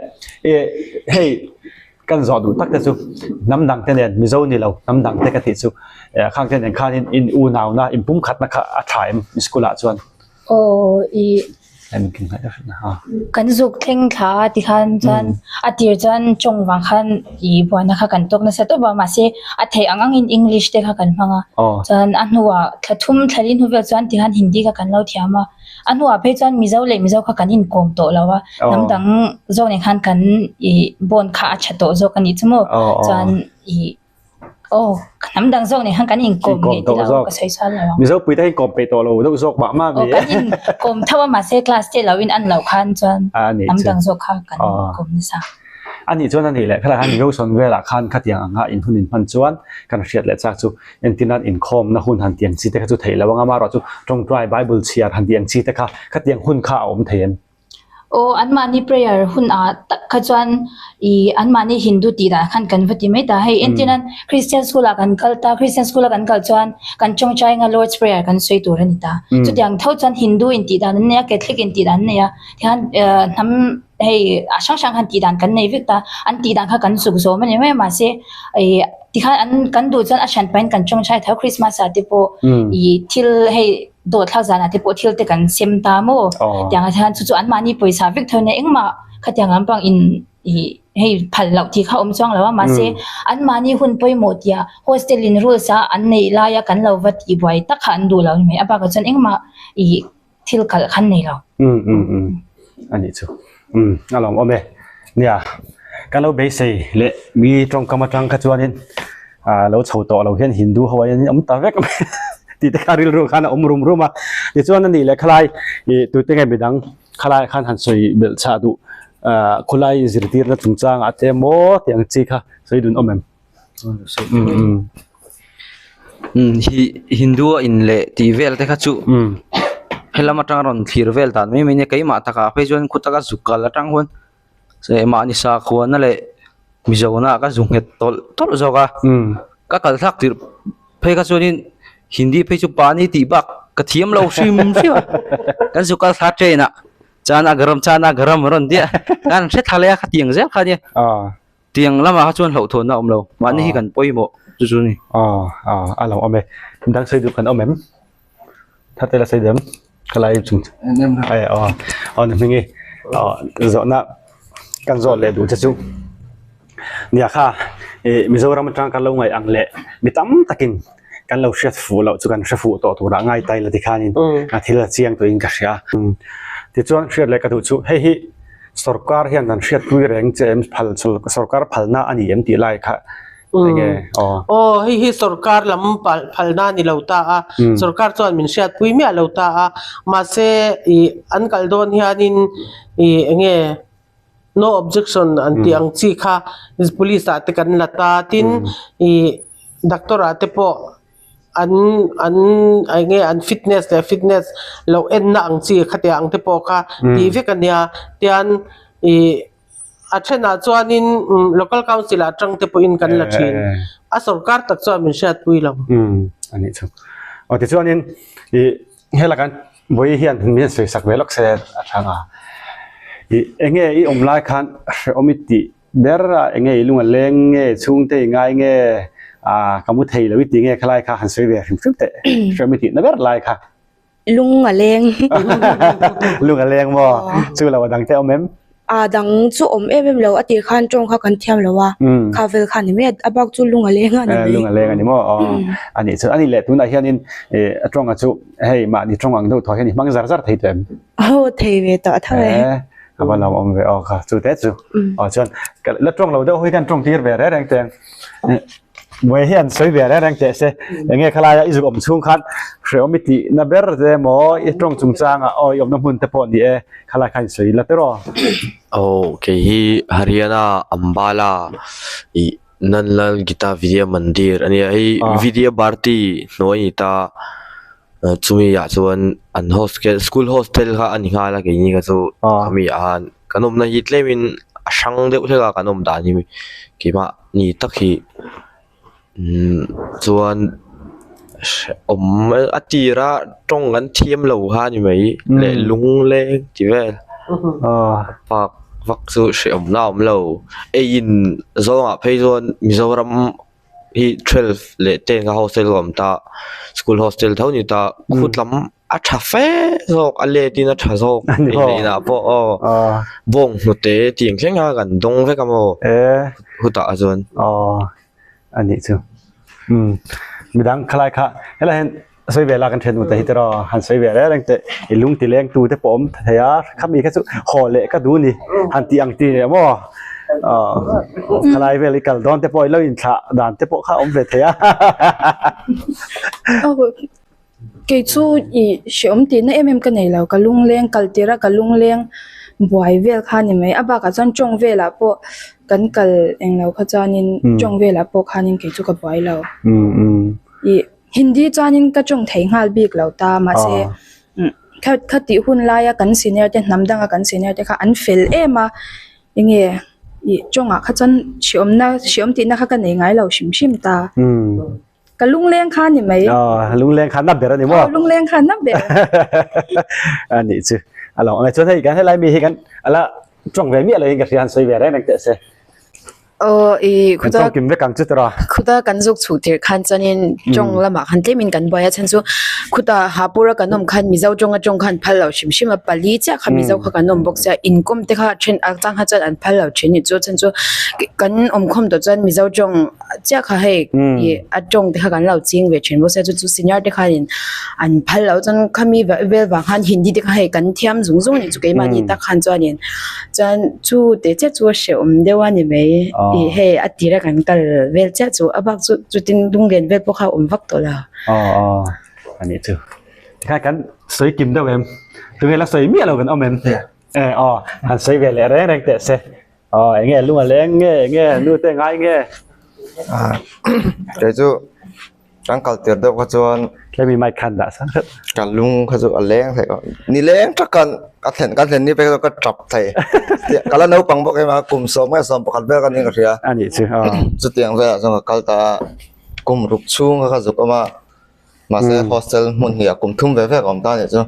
i hei Kan zawh duh tak te chu hnam dang te nen Mizo ni lo hnam dang te ka tih chu khang te nen khanin in unauna in pumkhatna kha a tha em school ah chuan? Aw i kan zuk thleng thla a ti khan chuan a tir chuan tawng vang khan i buaina kha kan tawk nasa tawp a mahse a theih ang angin English te kha kan hmang a chuan a hnuah thla thum thla li hnu vel chuan tikhan Hindi kha kan lo thiam a. A hnuah phei chuan Mizo leh Mizo kha kan inkawm tawh lo a, hnam dang zawk nen khan kan ih bond kha a tha tawh zawk a nih chu maw? Chuan ih aw hnam dang zawk nen khan kan inkawm ngei tih lo ka sawi sual lo ang. Mizo puite hi inkawm peih tawh lo deuh zawk mah mah mi. Aw kan inkawm tho a mahse class te lo in an loh khan chuan hnam dang zawk kha kan inkawm nasa. A nih chuan a nih leh khalai khan Mizo sawn velah khan khatiang anga in hun inhman chuan kan hriat leh chak chu entirnan inkhawmna hun han tiang chi te kha chu theih lo anga amaherawh chu tawngtai Bible chhiar han tiang chi te kha khatiang hun kha a awm thei em? Aw anmahni prayer hun ah tak kha chuan ih anmahni Hindu tih dan khan kan va ti mai ta hei entirnan Christian school ah kan kal ta Christian school a kan kal chuan kan tawngtai anga Lord's prayer kan sawi tur a ni ta chutiang tho chuan Hindu in tih dan an nei a Catholic in tih dan an nei a tihian hnam hei a hrang hrang khan tih dan kan nei vek ta an tih dan kha kan zuk zawm a ni mai a mahse ih tikhan an kan duh chuan a hran pahin kan tawngtai tho Christmas ah te pawh ih thil hei dawh thlak zanah te pawh thil te kan sem ta maw tiang ah hian chu chu anmahni pawisa vek tho nia engmah khatiang lampang in ih hei phal loh tih kha awm chuang lo a mahse anmahni hun pawimawh tih ah hostel in rules a an neih laia kan lo va tih buai tak kha an duh lo a ni mai a bakah chuan engmah ih thil kalh khan nei lo. Um um um a nih chu um a lawm awm e nia kan lo beisei leh mi tawngkam atang kha chuanin ah lo chho tawh lo hian Hindu ho ah hian awm ta vek mai tih te kha rilru khan a awm rum rum a tichuan a nih leh khalai ih tute nge midang khalai khan han sawi belh chah duh ah khawlai zirtirna chungchangah te emaw tih ang chi kha sawi dun awm em? Hindu a in leh tih vel te kha chu helam atang rawn thlir vel dan mai mai nia keimah takah phei chuan khaw taka zuk kal atang huan mahni sakhuana leh Mizona ka zu nghet tawlh tawlh zawk a ka kal thlak tirh phei kha chuanin Hindi phei chu pani tih bak ka thiam lo hrim hrim a kan zu kal thla train ah chana garam chana garam a rawn tia kan hre thla leh a khatiang zel kha nia. Tiang lamah kha chuan hlauhthawnna a awm lo. Mahni hi kan pawimawh chu chu a ni. Aw aw a lo awm e. Dang sawi duh kan awm em? Thate la sawi duh em? Ka lai chung chu. Ai aw aw ni hming i aw zawhna kan zawh leh duh che chu. Nia kha ih Mizoram atang kan lo ngaih ang leh mi tam takin kan lo hriat fuh loh chu kan hre fuh tawh turah ngai tai la tikhanin a thil a chiang tuihin ka hria. Tichuan hriat leh ka duh chu hei hi Sorkar hian kan hriatpui reng che em phal sorkar phalna a ni em tih lai kha enge aw. Aw hei hi sorkar lam phalna a ni lo ta a, sorkar chuan min hriatpui miah lo ta a, mahse ih an kal dawn hianin ih enge no objection an tih ang chi kha police ah te kan la ta tin ih doctor ah te pawh an an eng nge an fitness leh fitness loh enna ang chi khatiang ang te pawh kha tih vek a nia tian ih a thenah chuanin local council ah tang te pawhin kan la thin a sorkar tak chuan min hriatpui lo. Umm a nih chu aw tichuanin ih helai kan vawi hian min sawi sak ve lawk se a tha nga ih eng nge i awm lai khan hrehawm i tih Ber a enge i lung a leng nge chhungte i ngai nge ah ka mu thei lo i ti nge khalai kha han sawi ve hrim hrim teh hriam i tih na ber lai kha. Lung a leng. Lung a leng maw? Chu lo a dang te awm em? A dang chu awm em em lo a tir khan tawng kha kan thiam lo a kha vel kha ni mai a a bak chu lung a leng a ni mai. Lung a leng a ni maw aw a nih chu a nih leh tunah hianin ih a tawng a chu hei mahni tawng ang deuh thaw hian i hmang zar zar thei tawh em? Aw thei ve tawh tho e. A va lo awm ve aw kha chu te chu aw chuan la tawng lo deuh hi khan tawng tir ve reng reng teng. Buai hi an sawi ve reng reng teh se, enge khalaia i zuk awm chhung khan hrehawm i tih na ber te emaw i tawng chungchangah aw i awmna hmun te pawh ni e, khalai khan i sawi la tiraw? Aw kei hi Haryana Ambala ih Nandlal Gita Vidya Mandir a nia, hei Vidya Bharti hnuai a ni ta, chumi ah chuan an hostel school hostel kha a ni nghal a keini kha chu khami ah khan kan awmna hi tlemin a hrang deuh hlek a kan awm dan hi keimah. Ni tak hi umm chuan hrehawm a tira tawng kan thiam lo kha a ni mai leh lung leng tih vel bak vak chu hrehawm na a awm lo eiin zawngah phei chuan Mizoram hi twelve leh ten kha hostel ka awm ta school hostel tho a ni ta khutlam. A tha fe zawk a let in a tha zawk ei leh inah pawh aw bawng hnute tih ang thleng kha kan dawng vek a maw hutah a chuan. Aw a nih chu umm midang khalai kha helai hian sawi ve la kan thian ute hi tiraw han sawi ve reng reng teh i lung ti leng tu te pawh awm thei a khami kha chu haw leh ka duh a ni han tih ang ti leh maw aw khalai vel i kal dawn te pawh i lo inthlah dan te pawh kha a awm ve thei a. Kei chu i hrehawm tihna em em ka nei lo, ka lungleng kal tir a, ka lungleng buai vel kha a ni mai. A bakah chuan tawng velah pawh kan kal englo kha chuanin tawng velah pawh khanin kei chu ka buai lo. I Hindi chuanin ka tawng thei nghal bik lo ta mahse kha tih hun laia kan senior te hnam danga kan senior te kha an fel em a enge i tawngah kha chuan hrehawmna hrehawm tihna kha ka nei ngai lo hrim hrim ta. Ka lungleng kha ni mai. Aw, lungleng kha na ber a ni maw? Aw, lungleng kha na ber. A nih chu. A lo ang e. Chuan hei kan helai mi hi kan ala tawng ve miah lo in ka hria han sawi ve reng reng teh se. Aw, i Kan tawng kim vek ang chu tawrh a. Khuta kan zuk chhuh tirh khan chuanin tawng lamah khan tlemin kan buai a chhan chu khuta Hapura kan awm khan Mizo tawng atawng khan phal lo hrim hrim a pali chiah kha Mizo kha kan awm bawk sia inkawm te kha then a chang kha chuan an phal lo thin ni chu chhan chu kan awmkhawm tawh chuan Mizo tawng chiah kha hei ih a tawng te kha kan lo ching ve thin bawk sia chu chu senior te khanin an phal loh chuan khami vel vang khan hindi te kha hei kan thiam zung zung a nih chu keimahni tak khan chuanin chuan chu teh chiah chu a hrehawm deuh a ni mai ih hei a tir a kan kal vel chiah chu a bak chu chutin lunglen vel pawh kha a awm vak tawh lo. Aw aw a nih chu tikhan kan sawi kim deuh em tunge la sawi miah lo kan awm em e aw han sawi ve leh reng reng teh se. Aw enge lung a leng nge enge nu te ngai nge. Kei chu kan kal tir deuh kha chuan Tlemi mic khan dah sang hret. Ka lung kha chu a leng thei kawp. Ni leng tak khan ka thlen ka thlen ni pek chuan ka tap thei. Ka la naupang bawk em a kum sawm nge sawm pakhat vel ka nih ka hria. A nih chu aw. Chutiang velah chuan ka kal ta a kum ruk chhung kha ka zuk awm a. Mahse hostel hmun hnih ah kum thum ve ve ka awm ta a nih chu.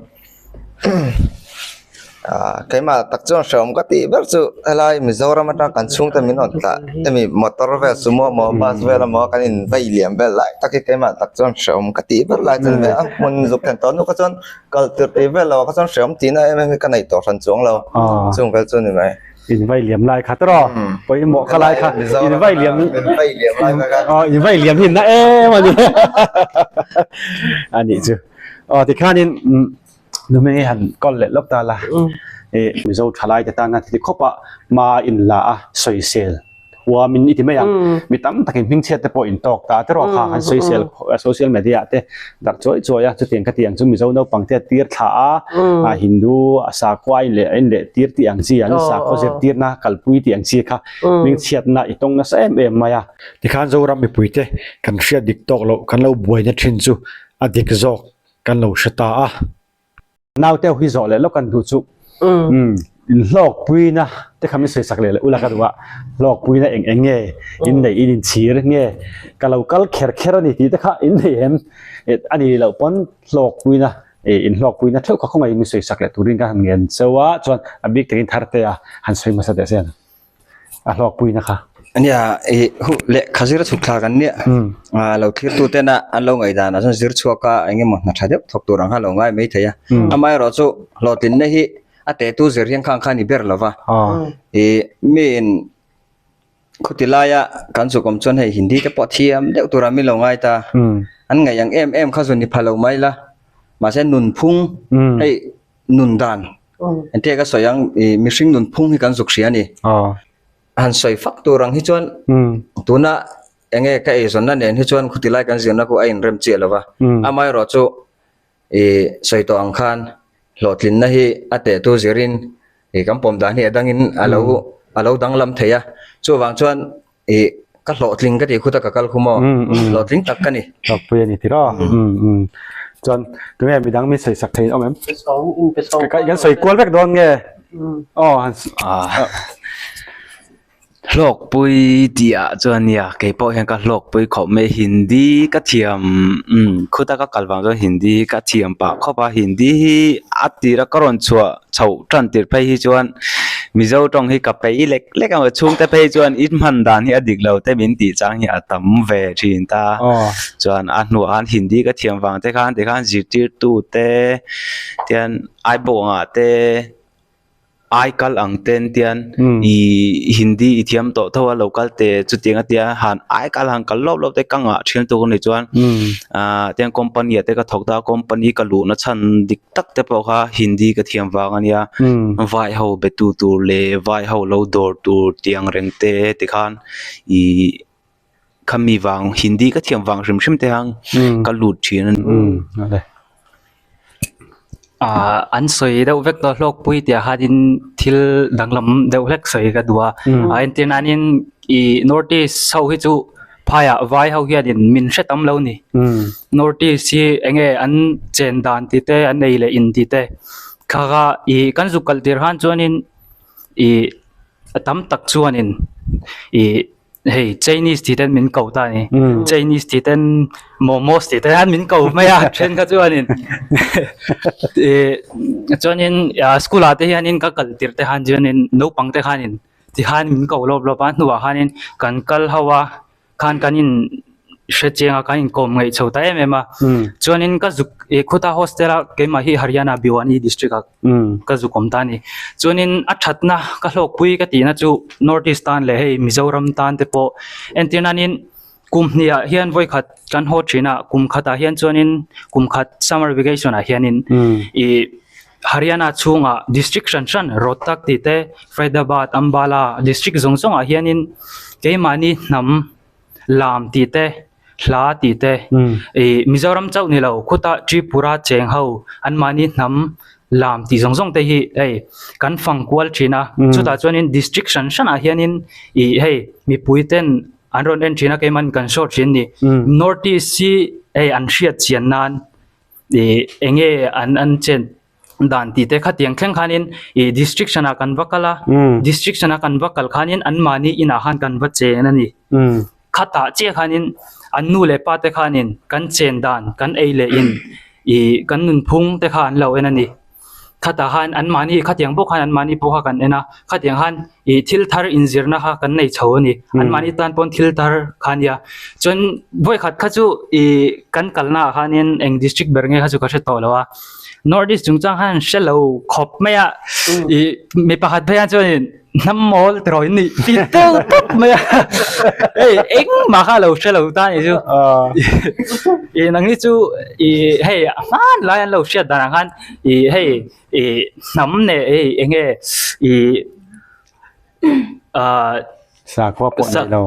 Ah keimah tak chuan hrehawm ka tih ber chu helai Mizoram atang kan chhungte min rawn tlah hemi motor vel sumo emaw bus vel emaw kan in vei liam vel lai tak hi keimah tak chuan hrehawm ka tih ber lai chuan a hmun zuk thlen tawh nuk a chuan kal tirh tih vel lo ah kha chuan hrehawm tihna em em hi ka neih tawh hran chuang lo chung vel chu a ni mai. In vai liam lai kha tawh pawimawh kha lai kha in vai liam aw in vai liam hi na em a ni a nih chu aw tikhanin nu hming hi han call leh lawk ta la i Mizo thalai te tan a ti khawp a hma in la a sawisel huamin i ti mai ang mi tam takin hmingchhiat te pawh in tawk ta te rawh kha han sawisel social media ah te darh chuai chuai a chutiang ka tih ang chu Mizo naupang te a tir thla a a Hindu a sakhua in leh in leh tir tih ang chi an sakhaw zirtirna kalpui tih ang chi kha hmingchhiatna i tawng nasa em em mai a. Tikhan Zoram mipui te kan hriat dik tawk loh kan lo buaina thin chu a dik zawk kan lo hre ta a. Naute hi zawh leh lawk kan duh chu in hlawkpuina te kha min sawi sak leh leh ula ka duh a, hlawkpuina eng eng nge in neih in inchhir nge ka lo kal kher kher a ni tih te kha in nei em a ni loh pawn hlawkpuina in hlawkpuina theuh kha khawngaih min sawi sak leh turin ka han ngen cheu a chuan a bik takin tharte a han sawi hmasa teh se. a hlawkpuina kha. Nia i hu lehkha zir chhuk thla kan nia a lo thlir tu tena an lo ngaih danah chuan zir chhuak a eng emaw hna tha deuh thawk tur ang kha a lo ngai mai thei a amaherawhchu hlawhtlinna hi a tehtu zir hian khang kha a ni ber lo va. Ih miin khuti laia kan zuk awm chuan hei Hindi te pawh thiam deuh tura min lo ngai ta. An ngaih ang em em kha zu ni pha lo mai la. Mahse nunphung hei nun dan engtia ka sawi ang ih mihring nunphung hi kan zuk hria a ni. Han sawi fak tur ang hi chuan tuna enge ka eizawnna nen hi chuan khuti lai kan zirna khu a inrem chiah lo va. Amaherawhchu Ih sawi tawh ang khan hlawhtlinna hi a tehtu zirin ih kan pawm dan hi a dangin a lo a lo danglam thei a, chuvang chuan ih ka hlawhtling ka tih khuta ka kal khu maw hlawhtling tak ka ni. Hlawkpui a ni tir aw. Umm chuan tunge midang min sawi sak thei awm em? Kan sawi kual vek dawn nge? Aw han Hlawkpui tih ah chuan nia kei pawh hian ka hlawkpui khawp mai hindi ka thiam umm khuta ka kal vang chuan hindi ka thiam pah khawp a hindi hi a tira ka rawn chhuah chhoh tan tir phei hi chuan mizo tawng hi ka peih lek lek ang chhungte phei chuan i hman dan hi a dik lo te min tih chang hi a tam ve thin ta chuan a hnuah khan hindi ka thiam vang te khan tikhan zirtirtu te tian aibawngah te. Ai kal ang ten tian i Hindi i thiam tawh tho a lo kal te chutiang a tia han ai kal han kal lawp lawp te ka ngah thian tur a ni chuan ah tiang company ah te ka thawk ta a company ka luhna chhan dik tak te pawh kha Hindi ka thiam vang a nia vai ho be tu tur leh vai ho lo dawr tur tiang reng te tikhan ih khami vang Hindi ka thiam vang hrim hrim te ang ka lut thin a ni. Ah an sawi deuh vek tawh hlawkpui tih ah khanin thil danglam deuh hlek sawi ka duh a a entir nanin ih north east ho hi chu phaiah vai ho hianin min hre tam lo ni north east hi eng nge an chen dan tih te an ei leh in tih te kha kha ih kan zuk kalh tir khan chuanin ih a tam tak chuanin ih. Hei Chinese tih ten min ko ta a ni. Chinese tih ten momos tih te hian min ko mai a then kha chuanin ih chuanin school ah te hianin ka kal tirh te khan chuanin naupang te khanin tikhan min ko lawp lawp a hnuah khanin kan kal ho a khan kan in hre chiang a kan inkawm ngaih chho ta em em a chuanin ka zuk ih khuta hostel a keimah hi Haryana Bhiwani district ah ka zuk awm ta a ni. Chuanin a thatna ka hlawkpui ka tihna chu North East tan leh hei Mizoram tan te pawh entir nanin kum hniah hian vawikhat kan haw thin a kum khatah hian chuanin kum khat summer vacation ah hianin ih Haryana chhungah district hran hran Rohtak tih te Faridabad Ambala district zawng zawngah hianin keimahni hnam lam tih te hla tih te ih Mizoram chauh ni lo khutah Tripura cheng ho anmahni hnam lam tih zawng zawng te hi hei kan fang kual thin a chutah chuanin district hran hranah hianin ih hei mipui ten an rawn en thin a keimahni kan show thin a ni North East hi hei an hriat chian nan ih eng nge an an chen dan tih te khatiang thleng khanin ih district hranah kan va kal a district hranah kan va kal khanin anmahni inah khan kan va chen a ni. Khatah chiah khanin an nu leh pa te khanin kan chen dan kan ei leh in ih kan nunphung te kha an lo en a ni. Khatah khan anmahni khatiang bawk khan anmahni pawh kha kan en a khatiang khan ih thil thar inzirna kha kan nei chho a ni. Anmahni tan pawn thil thar kha a nia. Chuan vawikhat kha chu ih kan kalnaah khanin eng district ber nge kha chu ka hre tawh lo a. North East chungchang khan an hre lo khawp mai a ih mi pakhat phei ah chuanin hnam mawl tiraw in nih ti deuh tawp mai a hei engmah kha a lo hre lo ta anih chu ih nangni chu ih hei a hmanlai an lo hriat danah khan ih hei ih hnam neh hei eng nge ih ah Sakhua pawh nei lo.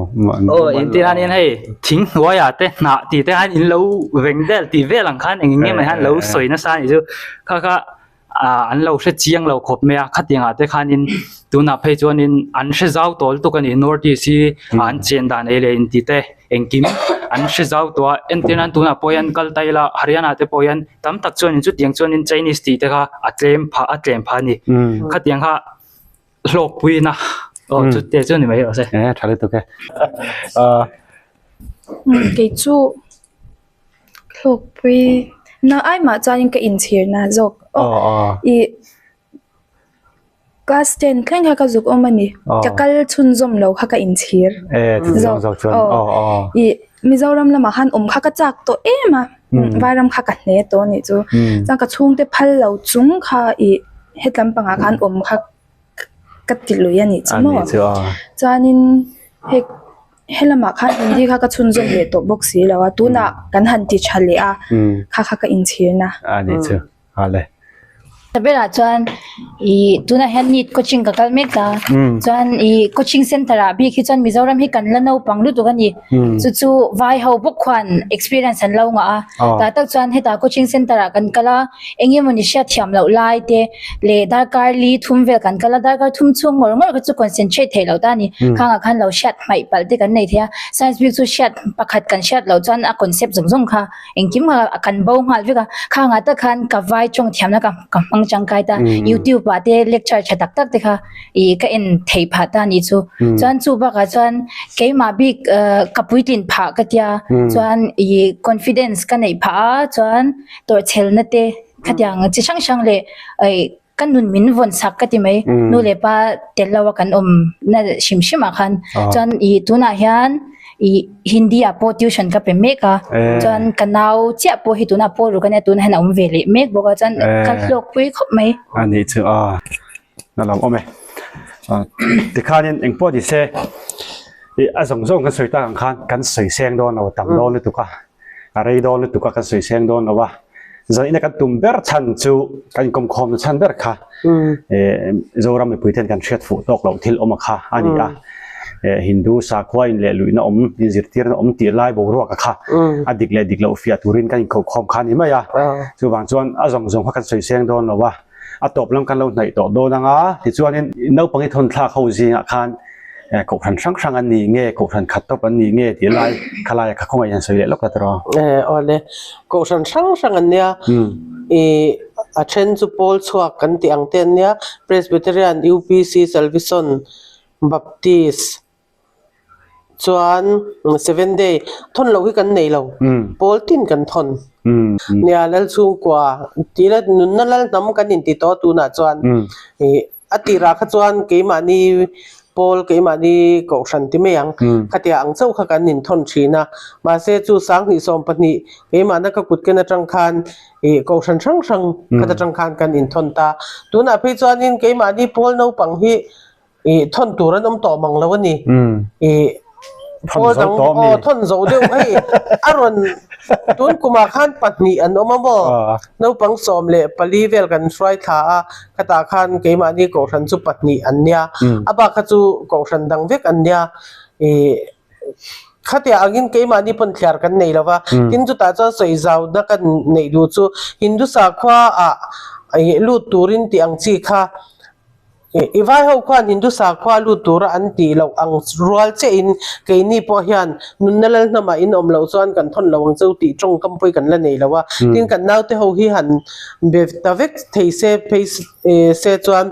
Aw engtin hian hei thing hnuaiah te hnah tih te khan in lo veng vel tih vel ang khan eng eng nge mai khan lo sawi nasa anih chu kha kha ah an lo hre chiang lo khawp mai a khatiang ah te khanin tunah phei chuanin an hre zau tawl tuk a ni North East hi an chen dan ei leh intih te engkim an hre zau tawh a entir nan tunah pawh hian kal ta ila Haryana te pawh hian tam tak chuanin chutiang chuanin Chinese tih te kha a tlem phah a tlem phah a ni khatiang kha hlawkpuina aw chu te chu ni mai rawh se. E tha lutuk e. Kei chu hlawkpui na ai mah chuanin ka inchhirna zawk aw ih class ten thleng kha ka zuk awm a ni ka kal chhunzawm lo kha ka inchhir zawk aw ih Mizoram lamah khan awm kha ka chak tawh em a Vairam kha ka hne tawh a nih chu chuan ka chhungte phal lo chung kha ih. hetlam pangah khan awm kha ka ti lui a nih chu maw chuanin hei helamah khan hindi kha ka chhunzawm leh tawh bawk si lo a tunah kan han ti tha leh a kha kha ka inchhirna. Berah chuan ih tunah hian NEET coaching ka kal mek a chuan ih coaching center ah bik hi chuan Mizoram hi kan la naupang lutuk a ni chu chu vai ho bawk khuan experience an lo ngah a tah tak chuan hetah coaching center ah kan kal a eng emawni hriat thiam loh lai te leh darkar li thum vel kan kal a darkar thum chhung ngawr ngawr kha chu concentrate theih loh ta a ni khangah khan lo hriat hmaih palh te kan nei thei a science bik chu hriat pakhat kan hriat loh chuan a concept zawng zawng kha Engkim kha kan bo nghal vek a, khangah tak khan ka vai tawng thiamna ka ka hmang tangkai ta, youtube ah te lecture tha tak tak te kha ih ka en theih phah ta anih chu. Chuan chu bakah chuan keimah bik ka puitlin phah ka tia, chuan ih confidence ka neih phah a, chuan tawrhchhelna te khatiang chi hrang hrang leh ih Ka nun min vawn sak ka ti mai. Nu leh pa tel lo a kan awm na hrim hrim ah khan. Chuan ih tunah hian ih Hindi ah pawh tuition ka pe mek a. Chuan ka nau chiah pawh hi tunah pawl ruk a nia tunah hian a awm ve leh mek bawk a. Chuan ka hlawk pui khawp mai. A nih chu a na lo awm e. Tikhanin engpawh ni se ih a zawng zawng kan sawi tak ang khan kan sawi seng dawn lo tam dawn lutuk a. A rei dawn lutuk a kan sawi seng dawn lo a, zanin a kan tum ber chhan chu kan inkawmkhawmna chhan ber kha Zoram mipui ten kan hriat fuh tawk loh thil awm a kha a ni a. Hindu sakhua in leh luihna awm, inzirtirna awm tih lai boruak a kha a dik leh dik loh fiah turin kan inkhawhkhawm kha a ni mai a. Chuvang chuan a zawng zawng kha kan sawi seng dawn lo a, a tawp lam kan lo hnaih tawh dawn ang a, tichuanin naupang i thawnthlak ho zingah khan Kohhran hrang hrang an ni nge, Kohhran khat tawp an ni nge tih lai khalai kha khawngaih hian sawi leh lawk la tawh. Eh awle, Kohhran hrang hrang an nia, ih a then chu pawl chhuak kan tih ang te an nia, Presbyterian, UPC, Salvison, Baptist chuan Seven Day thawn loh hi kan nei lo, pawl tin kan thawn. Nia Lalchhungkua tih la nunna lal hnam kan inti tawh tunah chuan ih A tirah kha chuan keimahni pawl, keimahni kohhran ti mai ang, khatia ang chauh kha kan inthawn thin a. Mahse chu sanghnih 12 keimahna ka kut ken atang khan ih kohhran hrang hrang khat atang khan kan inthawn ta. Tunah phei chuanin keimahni pawl naupang hi ih thawn tur an awm tawh mang lo a ni. Ih Thawn zo tawh mi. Aw thawn zo deuh hei a rawn tun kumah khan pahnih an awm a maw naupang 14 vel kan hruai thla a khatah khan keimahni kohhran chu pahnih an nia a bak kha chu kohhran dang vek an nia ih khatiah angin keimahni pawn thliar kan nei lo va tin chutah chuan sawi zauna kan neih duh chu Hindu sakhua ah ih lut turin tih ang chi kha. I vai ho khuan Hindu sakhua lut tura an tih loh ang rual chiahin keini pawh hian nunna lal hnamah in awm loh chuan kan thawn lo ang cheu tih tawngkam pawh hi kan la nei lo a. Tin kan naute ho hi han be ta vek thei se phei se chuan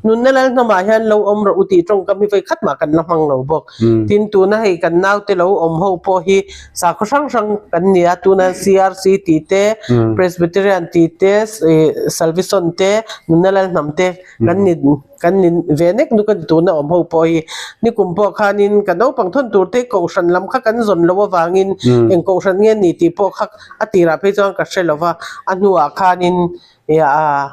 nunna lal hnamah hian lo awm rawh u tih tawngkam hi vawi khat mah kan la hmang lo bawk. Tin tuna hei kan naute lo awm ho pawh hi sakhaw hrang hrang kan ni a, tuna CRC tih te, Presbyterian tih te, Salvison te, nunna lal hnam te, kan ni kan ni ve nek nuk a ni tuna awm ho pawh hi nikum pawh khanin ka naupang thawn tur te kohhran lam kha kan zawn loh avangin eng kohhran nge ni tih pawh kha a tirah phei chuan ka hre lova a hnuah khanin ih a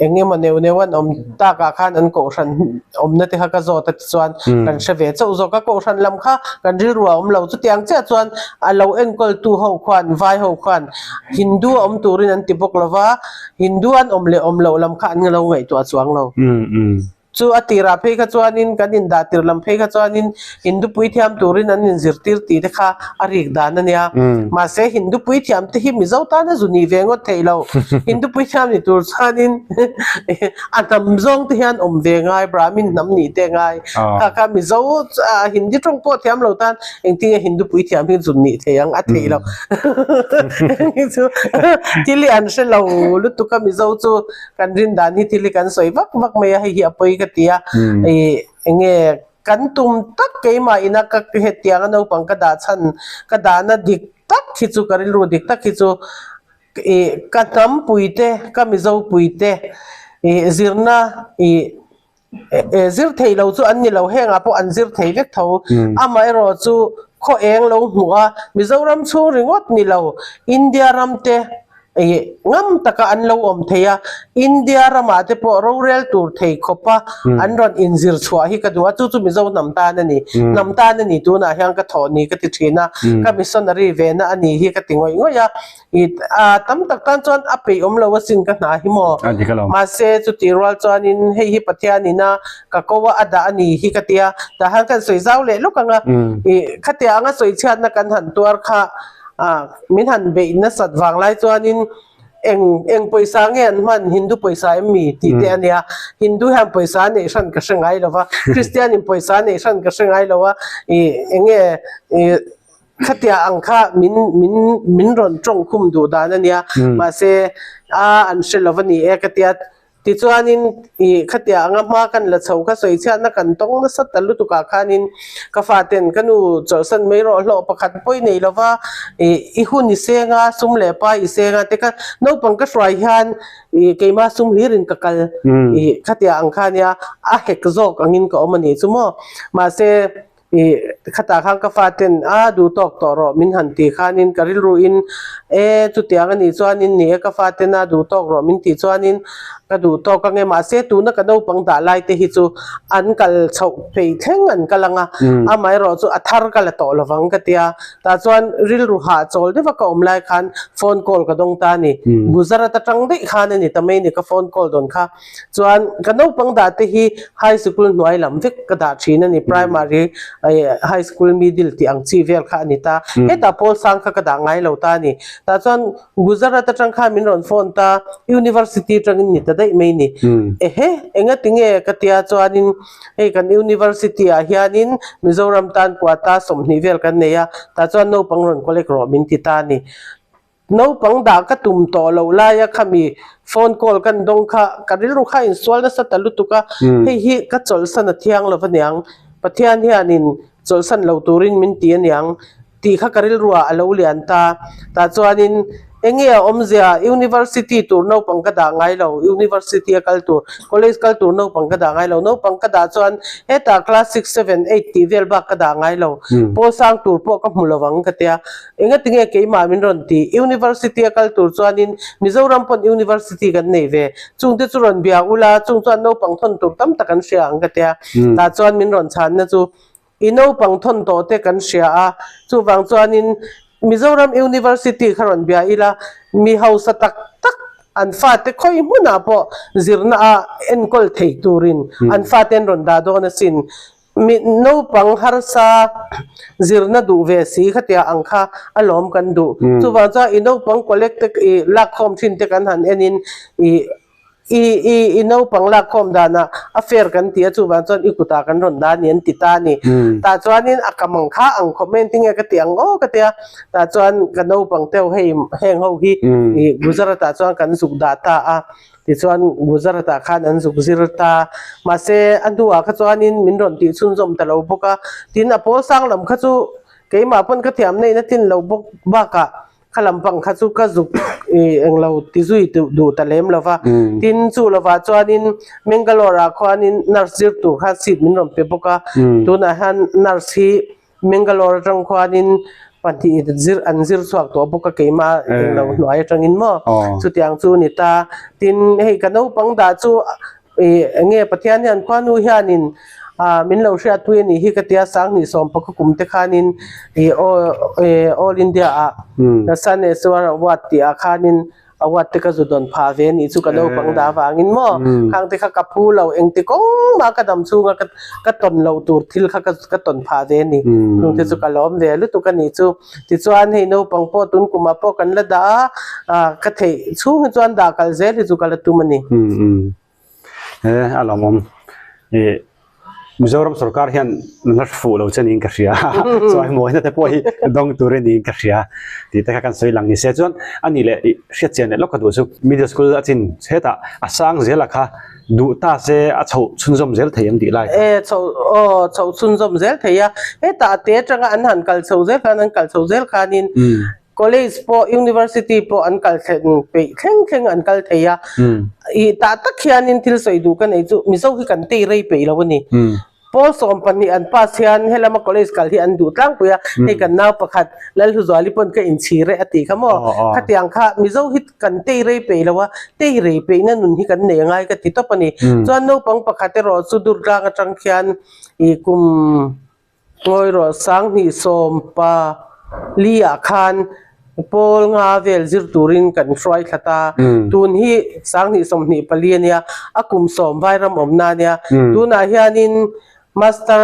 eng emaw neuh neuh an awm takah khan an kohhran awmna te kha ka zawt a tichuan kan hre ve chauh zawk a kohhran lam kha kan rilru a awm lo chutiang chiah chuan a lo enkawl tu ho khuan vai ho khuan Hindu a awm turin an ti bawk lova. Hindu an awm leh awm loh lam kha an lo ngaihtuah chuang lo. Chu a tirah phei kha chuanin kan indah tir lam phei kha chuanin Hindu puithiam turin an inzirtir tih te kha a rik dan a nia. Mahse Hindu puithiam te hi Mizo tana zu ni ve ngawt theih lo. Hindu puithiam ni tur chuanin a hnam zawng te hian awm ve ngai, Brahmin hnam nih te ngai. Kha kha Mizo Hindi tawng pawh thiam lo tan Engtinge Hindu puithiam hi zun nih thei ang a theih loh. Hei chu thil hi an hre lo lutuk a Mizo chu kan rin dan hi thil hi kan sawi vak vak mai a hei hi a pawi ka ti a. Ih enge kan tum tak keimah ina ka hetiang a naupang ka dah chhan ka dahna dik tak hi chu ka rilru dik tak hi chu ih ka hnam puite ka Mizo puite ih zirna ih Zir thei lo chu an ni lo, hengah pawh an zir thei vek tho. Amaherawh chu khaw eng lo hmuh a, Mizoram chhung ringawt ni lo, India ram te Ih ngam taka an lo awm thei a, India ramah te pawh rorel tur thei khawpa an rawn inzir chhuah hi ka duh a, chu chu Mizo hnam tan a ni. Hnam tan a ni tunah hian ka thawh ni ka ti thin a, ka missionary ve na a ni hi ka ti ngawih ngawih a, ih a tam tak tan chuan a peih awm lo asin ka hna hi maw. Mahse chutih rual chuanin hei hi Pathian ina ka ko a a dah a ni hi ka ti a, tah hian kan sawi zau leh lawk ang a, ih khatiang anga sawi chhiatna kan han tuar kha a min han beih nasat vang lai chuanin eng eng pawisa nge an hman Hindu pawisa em mi tih te a nia Hindu hian pawisa a neih hran ka hre ngai lo va Christian in pawisa a neih hran ka hre ngai lo a ih eng nge ih khatia ang kha min min min rawn tawng khum duh dan a nia mahse a an hre lo va ni e ka tia Tichuanin ih khatiah anga hma kan la chho kha sawi chhiatna kan tawng nasa ta lutukah khanin ka faten ka nu chawlhsan mai rawh hlawh pakhat pawi nei lova ih i hun i seng a sum leh pa i seng a te kha naupang ka hruai hian ih keimah sum hlirin ka kal ih khatiah ang kha nia a hek zawk angin ka awm a ni chu maw mahse Ih, khatah khan ka faten a duh tawk tawh rawh min han tih khanin ka rilruin e chutiang a nih chuanin ni e ka faten a duh tawk rawh min tih chuanin ka duh tawk ang e mahse tuna ka naupang dah lai te hi chu an kal chhoh phei thleng an kal ang a amaherawh chu a thar ka la tawh lovang ka tia tah chuan rilru hah chawl deuh a ka awm lai khan phone call ka dawng ta a ni Gujarat atang daih khan a ni ta mai a ni ka phone call dawn kha. Chuan ka naupang dah te hi high sikul hnuai lam vek ka dah thin a ni, primary high school middle tih ang chi vel kha a ni ta. Hetah pawl sang kha ka dah ngai lo ta a ni. Tah chuan Gujarat atang khan min rawn phone ta, university atangin ni ta daih mai ni. Ehe, engati nge ka tia chuanin hei kan university ah hianin Mizoram tan quota 20 vel kan nei a, tah chuan naupang rawn collect rawh min ti ta a ni. Naupang dah ka tum tawh loh laia khami phone call kan dawng kha ka rilru kha insual nasa ta lutuk a, hei hi ka chawlhsan a thiang lo aniang, Pathian hianin chawlhsan lo turin min ti aniang tih kha ka rilruah a lo lian ta. Tah chuanin enge a awmzia University tur naupang ka dah ngai lo, University a kal tur, college kal tur naupang ka dah ngai lo, naupang ka dah chuan hetah class six, seven, eight tih vel bak ka dah ngai lo, pawl sang tur pawh ka hmu lo ang ka tia. Engatinge keimah min rawn ti? University a kal tur chuanin Mizoram pawn University kan nei ve. Chungte chu rawn bia ula, chung chuan naupang thawn tur tam tak an hria ang ka tia. Tah chuan min rawn chhanna chu i naupang thawn tawh te kan hria a, chuvang chuanin Mizoram University kha rawn bia ila, mi hausa tak tak an fate khawi hmunah pawh zirna a enkawl thei turin an fate an rawn dah dawn asin. Mi naupang harsa zirna duh ve si khatia ang kha a lawm kan duh. Chuvang chuan i naupang collect te i lakkhawm thin te kan han en in i i i i naupang lakkhawm danah a fair kan ti a chuvang chuan i kutah kan rawn dah a ni an ti ta a ni. Tah chuanin a kam ang kha ang khawp mai engtin nge ka ti ang aw ka tia tah chuan ka naupang te ho hei heng ho hi i Gujarat ah chuan kan zuk dah ta a. Tichuan Gujarat-ah khan an zuk zir ta. Mahse, a hnuah kha chuanin min rawn tih chhunzawm ta lo bawk a. Tin, a pawl sang lam kha chu keimah pawn ka thiam neiin a tlin lo bawk bakah kha lampang kha chu ka zuk eng lo ti zui duh ta lem lo va. Tin, chu lovah chuanin Mangalore-ah khuanin nurse zir tur kha seat min rawn pe bawk a. Tunah hian nurse hi Mangalore atang khuanin pahnih zir an zir chhuak tawh bawk a keimah englo hnuai atangin maw chutiang chu ni ta tin hei ka naupang dah chu ih enge Pathian hian khuanu hianin ah min lo hriatpui a nih hi ka tia sanghnih sawmpaka kum te khanin ih All India ah Saneswar Award tih ah khanin Award te ka zu dawn phah ve anih chu ka naupang dah avangin maw khang te kha ka phu lo engti kawng mah ka dam chhunga ka ka tawn loh tur thil kha ka ka tawn phah ve a ni chung te chu ka lawm ve lutuk a nih chu tichuan hei naupang pawh tun kumah pawh kan la dah a ah ka theih chhung hi chuan dah kal zel hi chu ka la tum a ni. He a lawmawm. Ih Mizoram sorkar hian la fuh lo che niin ka hria. Chuan mawina te pawh hi dawng tur a niin ka hria tih te kha kan sawi lang ni se. Chuan a nih leh ih hriat chian leh lawk ka duh chu middle school a chin hetah a sang zel a kha duh ta se a chhoh chhunzawm zel thei ang tih lai kha. E chhoh aw chhoh chhunzawm zel thei a. Hetah te atanga an han kal chho zel khan an kal chho zel khanin College pawh University pawh an kal thlen peih thleng thleng an kal thei a. Ih tah tak hianin thil sawi duh ka nei chu Mizo hi kan tei rei peih lo a ni. Pawl 12 an pass hian helama college kal hi an duh tlangpui a, hei kan nau pakhat Lalhluzuali pawn ka inchhir e a tih kha maw? Khatiang kha Mizo hi kan tei rei peih lo a, tei rei peihna nun hi kan nei angai ka ti tawp a ni. Chuan naupang pakhat erawh chu Durtlang atang khian ih kum Ngawi rawh 2014 ah khan pawl nga vel zir turin kan hruai thla ta. Tun hi 2024 a nia, a kum sawm vairam awmna a nia. Tunah hianin master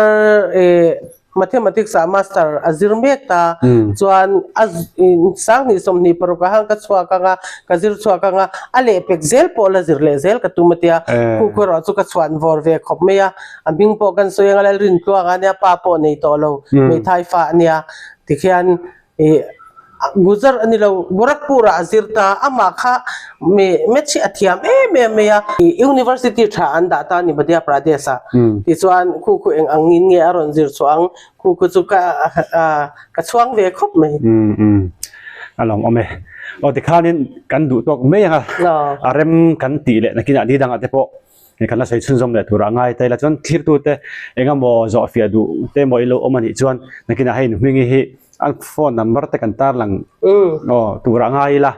eh mathematics ah master a zir mek ta. Chuan a 2026 ah khan ka chhuak ang a, ka zir chhuak ang a, a lehpek zel pawh la zir leh zel ka tum a tia. Khuh erawh chu ka chhuan vawr ve khawp mai a. A hming pawh kan sawi anga Lalrintluanga ania pa pawh nei tawh lo hmeithai fa ania tikhian ih Gujar a ni lo Gorakhpur ah a zir ta amah kha maths hi a thiam em em mai a University tha an dah ta a ni Madhya Pradesh ah tichuan khu khu eng ang in nge a rawn zir chhuah ang khu khu chu ka ka chhuang ve khawp mai. A lawm awm e. Aw tikhanin kan duh tawk mai anga a rem kan tih leh nakinah ni dangah te pawh Hei kan la sawi chhunzawm leh turah ngai ta ila chuan thlirtute eng emaw zawhfiah duh te emaw ilo awm anih chuan nakinah hei Nuhmingi hi an phone number te kan tarlang aw turah ngai ila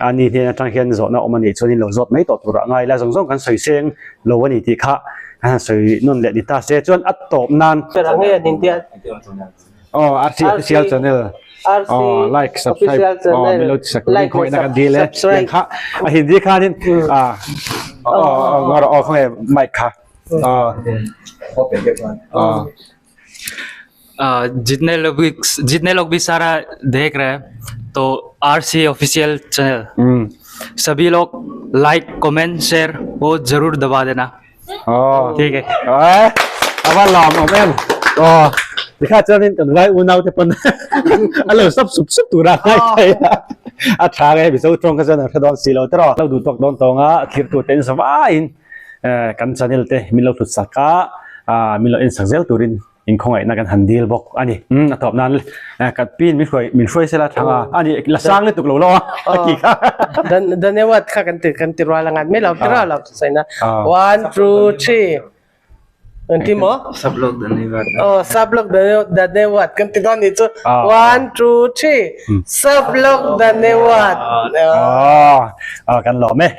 ani hnen atang hian zawhna awm anih chuan in lo zawt mai tawh turah ngai ila zawng zawng kan sawi seng lo ani tih kha kan han sawi nawn leh ni ta se chuan a tawp nan Aw RC official channel aw like subscribe aw min lo sak turin khawih na kan dil e tiang kha a hindi khanin a aw aw ngawr aw khawnge mic kha aw aw जितने लोग भी जितने लोग भी सारा देख रहे हैं तो RC official channel सभी लोग like comment share वो जरूर दबा देना ठीक है awa lam awm em aw tikha chuanin kan vai unau te pawn a lo sap sup sup tura ngai thei a a tha nge mizo tawng kha chuan an hre dawn si lo tawh lo duh tawk dawn tawng a thirtu ten zavaiin kan channel te min lo hlut sak a min lo en sak zel turin Inkhawngaihna kan han dil bawk a ni. Umm a tawp nan ka pin min hruai min hruai sela thlang a a ni la sang lutuk lo lo a a ti kha. Dan Danyawad kha kan ti kan ti rual angan mai lo ti rual lo saina one two three kan ti maw? Sab log Danyawad. Oh sab log Danyawad kan ti dawn nih chu one two three sab log Danyawad. Aw kan lawm e.